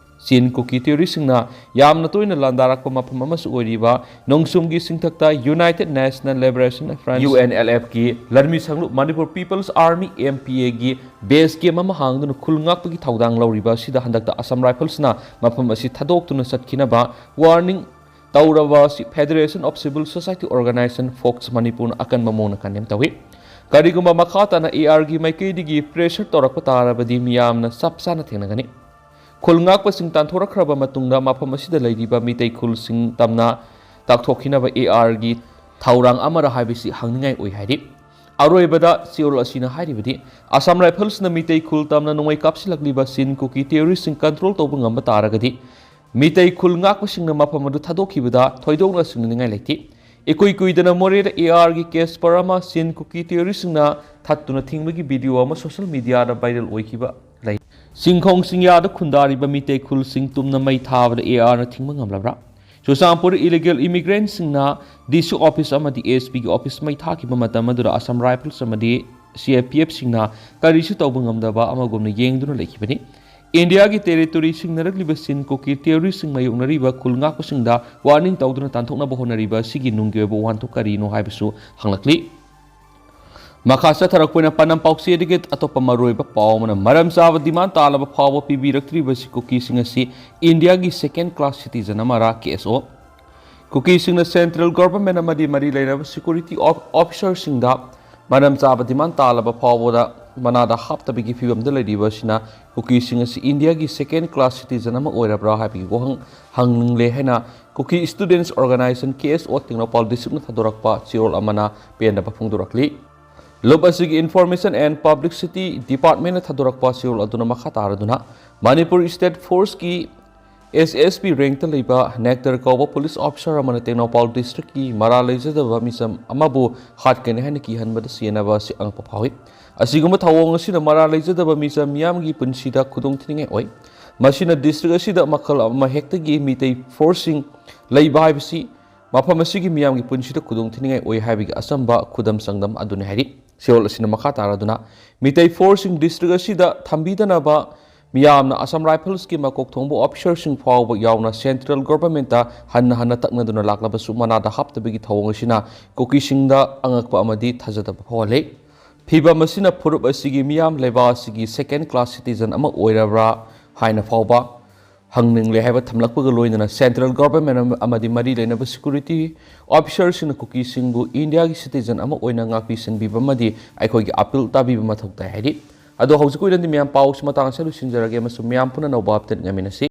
ꯁꯤꯟ ꯀꯨꯀꯤ terroristꯁꯤꯡꯅ ꯌꯥꯝꯅ ꯇꯣꯏꯅ ꯂꯥꯟꯗꯥꯔꯛꯄ ꯃꯐꯝ ꯑꯃꯁꯨ ꯑꯣꯏꯔꯤꯕ ꯅꯣꯡꯁꯨꯝꯒꯤ ꯆꯤꯡꯊꯛꯇ United National Liberation Front, UNLFꯀꯤ ꯂꯟꯃꯤ ꯁꯪꯂꯨꯞ Manipur People's Army, MPAꯒꯤ base camp ꯑꯃ ꯍꯥꯡꯗꯨꯅ ꯈꯨꯜ ꯉꯥꯛꯄꯒꯤ ꯊꯧꯗꯥꯡ ꯂꯧꯔꯤꯕ ꯑꯁꯤꯗ ꯍꯟꯗꯛꯇ Assam Riflesꯅ ꯃꯐꯝ ꯑꯁꯤ ꯊꯥꯗꯣꯛꯇꯨꯅ ꯆꯠꯈꯤꯅꯕ warning ꯇꯧꯔꯕ ꯑꯁꯤ Federation of Civil Society Organisation, fox ꯃꯅꯤꯄꯨꯔꯅ ꯑꯀꯟꯕ ꯃꯑꯣꯡꯗ condemn ꯇꯧꯏ꯫ ꯀꯔꯤꯒꯨꯝꯕ ꯃꯈꯥ ꯇꯥꯅ ARꯒꯤ ꯃꯥꯏꯀꯩꯗꯒꯤ pressure ꯇꯧꯔꯛꯄ ꯇꯥꯔꯕꯗꯤ ꯃꯤꯌꯥꯝꯅ ꯆꯞ ꯆꯥꯅ ꯊꯦꯡꯅꯒꯅꯤ꯫ ꯈꯨꯜ ꯉꯥꯛꯄꯁꯤꯡ ꯇꯥꯟꯊꯣꯔꯛꯈ꯭ꯔꯕ ꯃꯇꯨꯡꯗ ꯃꯐꯝ ꯑꯁꯤꯗ ꯂꯩꯔꯤꯕ ꯃꯤꯇꯩ ꯈꯨꯜꯁꯤꯡ ꯇꯝꯅ ꯇꯥꯛꯊꯣꯛꯈꯤꯅꯕ ARꯒꯤ ꯊꯧꯔꯥꯡ ꯑꯃꯔ ꯍꯥꯏꯕꯁꯤ ꯍꯪꯅꯤꯡꯉꯥꯏ ꯑꯣꯏ ꯍꯥꯏꯔꯤ꯫ ꯑꯔꯣꯏꯕꯗ ꯁꯤꯑꯣꯜ ꯑꯁꯤꯅ ꯍꯥꯏꯔꯤꯕꯗꯤ, Assam Riflesꯅ ꯃꯤꯇꯩ ꯈꯨꯜ ꯇꯝꯅ ꯅꯣꯡꯃꯩ ꯀꯥꯞꯁꯤꯜꯂꯛꯂꯤꯕ ꯁꯤꯟ ꯀꯨꯀꯤ terroristꯁꯤꯡ control ꯇꯧꯕ ꯉꯝꯕ ꯇꯥꯔꯒꯗꯤ ꯃꯤꯇꯩ ꯈꯨꯜ ꯉꯥꯛꯄꯁꯤꯡꯅ ꯃꯐꯝ ꯑꯗꯨ ꯊꯥꯗꯣꯛꯈꯤꯕꯗ ꯊꯣꯏꯗꯣꯛꯅ ꯆꯤꯡꯅꯅꯤꯡꯉꯥꯏ ꯂꯩꯇꯦ꯫ ꯏꯀꯨꯏ ꯀꯨꯏꯗꯅ ꯃꯣꯔꯦꯗ ꯑꯦ ꯑꯥꯔꯒꯤ ꯀꯦꯁꯄꯔ ꯑꯃ ꯆꯤꯟ ꯀꯨꯀꯤ ꯇꯦꯔꯣꯔꯤꯁꯁꯤꯡꯅ ꯊꯠꯇꯨꯅ ꯊꯤꯡꯕꯒꯤ ꯚꯤꯗꯤꯑꯣ ꯑꯃ ꯁꯣꯁꯤꯌꯦꯜ ꯃꯤꯗꯤꯌꯥꯗ ꯚꯥꯏꯔꯦꯜ ꯑꯣꯏꯈꯤꯕ ꯂꯩ꯫ ꯆꯤꯡꯈꯣꯡ ꯆꯤꯡꯌꯥꯗ ꯈꯨꯟꯗꯥꯔꯤꯕ ꯃꯤꯇꯩ ꯈꯨꯜꯁꯤꯡ ꯇꯨꯝꯅ ꯃꯩ ꯊꯥꯕꯗ ꯑꯦ ꯑꯥꯔꯅ ꯊꯤꯡꯕ ꯉꯝꯂꯕ꯭ꯔꯥ? ꯆꯨꯔꯆꯥꯟꯄꯨꯔ ꯏꯂꯤꯒꯦꯜ ꯏꯃꯤꯒ꯭ꯔꯦꯟꯠꯁꯤꯡꯅ ꯗꯤ ꯁꯤ ꯑꯣꯐꯤꯁ ꯑꯃꯗꯤ ꯑꯦꯁ ꯄꯤꯒꯤ ꯑꯣꯐꯤꯁ ꯃꯩ ꯊꯥꯈꯤꯕ ꯃꯇꯝ ꯑꯗꯨꯗ ꯑꯁꯥꯝ ꯔꯥꯏꯐꯜꯁ ꯑꯃꯗꯤ ꯁꯤ ꯑꯦ ꯄꯤ ꯑꯦꯐꯁꯤꯡꯅ ꯀꯔꯤꯁꯨ ꯇꯧꯕ ꯉꯝꯗꯕ ꯑꯃꯒꯨꯝꯅ ꯌꯦꯡꯗꯨꯅ ꯂꯩꯈꯤꯕꯅꯤ꯫ ꯏꯟꯗꯤꯌꯥꯒꯤ ꯇꯦꯔꯤꯇꯣꯔꯤ ꯁꯤꯡꯅꯔꯛꯂꯤꯕ ꯆꯤꯟ ꯀꯨꯀꯤ ꯇꯦꯔꯣꯔꯤꯁꯁꯤꯡ ꯃꯥꯌꯣꯛꯅꯔꯤꯕ ꯈꯨꯜ ꯉꯥꯛꯄꯁꯤꯡꯗ ꯋꯥꯔꯅꯤꯡ ꯇꯧꯗꯨꯅ ꯇꯥꯟꯊꯣꯛꯅꯕ ꯍꯣꯠꯅꯔꯤꯕ ꯑꯁꯤꯒꯤ ꯅꯨꯡꯒꯤ ꯑꯣꯏꯕ ꯋꯥꯍꯟꯊꯣꯛ ꯀꯔꯤꯅꯣ ꯍꯥꯏꯕꯁꯨ ꯍꯪꯂꯛꯂꯤ꯫ ꯃꯈꯥ ꯆꯠꯊꯔꯛꯄ ꯑꯣꯏꯅ ꯄꯥꯟꯗꯝ ꯄꯥꯎꯆꯦꯗꯒꯤ ꯑꯇꯣꯞꯄ ꯃꯔꯨꯑꯣꯏꯕ ꯄꯥꯎ ꯑꯃꯅ, ꯃꯔꯝ ꯆꯥꯕ ꯗꯤꯃꯥꯟ ꯇꯥꯂꯕ ꯐꯥꯎꯕ ꯄꯤꯕꯤꯔꯛꯇ꯭ꯔꯤꯕ ꯑꯁꯤ ꯀꯨꯀꯤꯁꯤꯡ ꯑꯁꯤ ꯏꯟꯗꯤꯌꯥꯒꯤ ꯁꯦꯀꯦꯟ ꯀ꯭ꯂꯥꯁ ꯁꯤꯇꯤꯖꯟ ꯑꯃꯔꯥ, ꯀꯦ ꯑꯦꯁ ꯑꯣ꯫ ꯀꯨꯀꯤꯁꯤꯡꯅ ꯁꯦꯟꯇ꯭ꯔꯦꯜ ꯒꯚꯔꯟꯃꯦꯟꯠ ꯑꯃꯗꯤ ꯃꯔꯤ ꯂꯩꯅꯕ ꯁꯦꯀ꯭ꯌꯨꯔꯤꯇꯤ ꯑꯣꯐ-, ꯑꯣꯐꯤꯁꯔꯁꯤꯡꯗ ꯃꯔꯝ ꯆꯥꯕ ꯗꯤꯃꯥꯟ ꯇꯥꯂꯕ ꯐꯥꯎꯕꯗ ꯃꯅꯥꯗ ꯍꯥꯞꯇꯕꯒꯤ ꯐꯤꯕꯝꯗ ꯂꯩꯔꯤꯕ ꯑꯁꯤꯅ ꯀꯨꯀꯤꯁꯤꯡ ꯑꯁꯤ ꯏꯟꯗꯤꯌꯥꯒꯤ ꯁꯦꯀꯦꯟ ꯀ꯭ꯂꯥꯁ ꯁꯤꯇꯤꯖꯟ ꯑꯃ ꯑꯣꯏꯔꯕ꯭ꯔꯥ ꯍꯥꯏꯕꯒꯤ ꯋꯥꯍꯪ ꯍꯪꯅꯤꯡꯂꯦ ꯍꯥꯏꯅ ꯀꯨꯀꯤ ꯁ꯭ꯇꯨꯗꯦꯟꯠꯁ ꯑꯣꯔꯒꯅꯥꯏꯖꯦꯁꯟ, ꯀꯦ ꯑꯦꯁ ꯑꯣ, ꯇꯦꯡꯅꯧꯄꯥꯜ ꯗꯤꯁꯇ꯭ꯔꯤꯛꯅ ꯊꯥꯗꯣꯔꯛꯄ ꯆꯦꯔꯣꯜ ꯑꯃꯅ ꯄꯦꯟꯗꯕ ꯐꯣꯡꯗꯣꯔꯛꯂꯤ꯫ ꯂꯨꯞ ꯑꯁꯤꯒꯤ ꯏꯟꯐꯣꯔꯃꯦꯁꯟ ꯑꯦꯟ ꯄꯕ꯭ꯂꯤꯁꯤꯇꯤ ꯗꯤꯄꯥꯔꯠꯃꯦꯟꯠꯅ ꯊꯥꯗꯣꯔꯛꯄ ꯆꯦꯔꯣꯜ ꯑꯗꯨꯅ ꯃꯈꯥ ꯇꯥꯔꯗꯨꯅ, ꯃꯅꯤꯄꯨꯔ ꯁ꯭ꯇꯦꯠ ꯐꯣꯔꯁꯀꯤ ꯑꯦꯁ ꯑꯦꯁ ꯄꯤ ꯔꯦꯡꯛꯇ ꯂꯩꯕ ꯅꯦꯛꯇꯔ ꯀꯧꯕ ꯄꯨꯂꯤꯁ ꯑꯣꯐꯤꯁꯔ ꯑꯃꯅ ꯇꯦꯡꯅꯧꯄꯥꯜ ꯗꯤꯁꯇ꯭ꯔꯤꯛꯀꯤ ꯃꯔꯥꯜ ꯂꯩꯖꯗꯕ ꯃꯤꯆꯝ ꯑꯃꯕꯨ ꯍꯥꯠꯀꯅꯤ ꯍꯥꯏꯅ ꯀꯤꯍꯟꯕꯗ ꯆꯦꯟꯅꯕ ꯑꯁꯤ ꯑꯉꯛꯄ ꯐꯥꯎꯏ꯫ ꯑꯁꯤꯒꯨꯝꯕ ꯊꯧꯑꯣꯡ ꯑꯁꯤꯅ ꯃꯔꯥꯜ ꯂꯩꯖꯗꯕ ꯃꯤꯆꯝ ꯃꯤꯌꯥꯝꯒꯤ ꯄꯨꯟꯁꯤꯗ ꯈꯨꯗꯣꯡꯊꯤꯅꯤꯡꯉꯥꯏ ꯑꯣꯏ꯫ ꯃꯁꯤꯅ ꯗꯤꯁꯇ꯭ꯔꯤꯛ ꯑꯁꯤꯗ ꯃꯈꯜ ꯑꯃ ꯍꯦꯛꯇꯒꯤ ꯃꯤꯇꯩ ꯐꯣꯔꯁꯁꯤꯡ ꯂꯩꯕ ꯍꯥꯏꯕꯁꯤ ꯃꯐꯝ ꯑꯁꯤꯒꯤ ꯃꯤꯌꯥꯝꯒꯤ ꯄꯨꯟꯁꯤꯗ ꯈꯨꯗꯣꯡꯊꯤꯅꯤꯡꯉꯥꯏ ꯑꯣꯏ ꯍꯥꯏꯕꯒꯤ ꯑꯆꯝꯕ ꯈꯨꯗꯝ ꯆꯥꯡꯗꯝ ꯑꯗꯨꯅꯤ ꯍꯥꯏꯔꯤ꯫ ꯆꯦꯔꯣꯜ ꯑꯁꯤꯅ ꯃꯈꯥ ꯇꯥꯔꯗꯨꯅ, ꯃꯤꯇꯩ ꯐꯣꯔꯁꯁꯤꯡ ꯗꯤꯁꯇ꯭ꯔꯤꯛ ꯑꯁꯤꯗ ꯊꯝꯕꯤꯗꯅꯕ ꯃꯤꯌꯥꯝꯅ ꯑꯁꯥꯝ ꯔꯥꯏꯐꯜꯁꯀꯤ ꯃꯀꯣꯛ ꯊꯣꯡꯕ ꯑꯣꯐꯤꯁꯔꯁꯤꯡ ꯐꯥꯎꯕ ꯌꯥꯎꯅ ꯁꯦꯟꯇ꯭ꯔꯦꯜ ꯒꯚꯔꯟꯃꯦꯟꯠꯇ ꯍꯟꯅ ꯍꯟꯅ ꯇꯛꯅꯗꯨꯅ ꯂꯥꯛꯂꯕꯁꯨ ꯃꯅꯥꯗ ꯍꯥꯞꯇꯕꯒꯤ ꯊꯧꯑꯣꯡ ꯑꯁꯤꯅ ꯀꯨꯀꯤꯁꯤꯡꯗ ꯑꯉꯛꯄ ꯑꯃꯗꯤ ꯊꯥꯖꯗꯕ ꯐꯥꯎꯍꯜꯂꯤ꯫ ꯐꯤꯚꯝ ꯑꯁꯤꯅ ꯐꯨꯔꯨꯞ ꯑꯁꯤꯒꯤ ꯃꯤꯌꯥꯝ ꯂꯩꯕꯥꯛ ꯑꯁꯤꯒꯤ ꯁꯦꯀꯦꯟ ꯀ꯭ꯂꯥꯁ ꯁꯤꯇꯤꯖꯟ ꯑꯃ ꯑꯣꯏꯔꯕ꯭ꯔꯥ ꯍꯥꯏꯅ ꯐꯥꯎꯕ ꯍꯪꯅꯤꯡꯂꯦ ꯍꯥꯏꯕ ꯊꯝꯂꯛꯄꯒ ꯂꯣꯏꯅꯅ ꯁꯦꯟꯇ꯭ꯔꯦꯜ ꯒꯚꯔꯟꯃꯦꯟꯠ ꯑꯃ-, ꯑꯃꯗꯤ ꯃꯔꯤ ꯂꯩꯅꯕ ꯁꯦꯀ꯭ꯌꯨꯔꯤꯇꯤ ꯑꯣꯐꯤꯁꯔꯁꯤꯡꯅ ꯀꯨꯀꯤꯁꯤꯡꯕꯨ ꯏꯟꯗꯤꯌꯥꯒꯤ ꯁꯤꯇꯤꯖꯟ ꯑꯃ ꯑꯣꯏꯅ ꯉꯥꯛꯄꯤ ꯁꯦꯟꯕꯤꯕ ꯑꯃꯗꯤ ꯑꯩꯈꯣꯏꯒꯤ ꯑꯄꯤꯜ ꯇꯥꯕꯤꯕ ꯃꯊꯧ ꯇꯥꯏ ꯍꯥꯏꯔꯤ꯫ ꯑꯗꯣ ꯍꯧꯖꯤꯛꯀꯤ ꯑꯣꯏꯅꯗꯤ ꯃꯌꯥꯝ ꯄꯥꯎꯁꯤ ꯃꯇꯥꯡ ꯑꯁꯤꯗ ꯂꯣꯏꯁꯤꯟꯖꯔꯒꯦ ꯑꯃꯁꯨꯡ ꯃꯌꯥꯝ ꯄꯨꯟꯅ ꯑꯅꯧꯕ ꯑꯞꯗꯦꯠ ꯉꯥꯏꯃꯤꯟꯅꯁꯤ꯫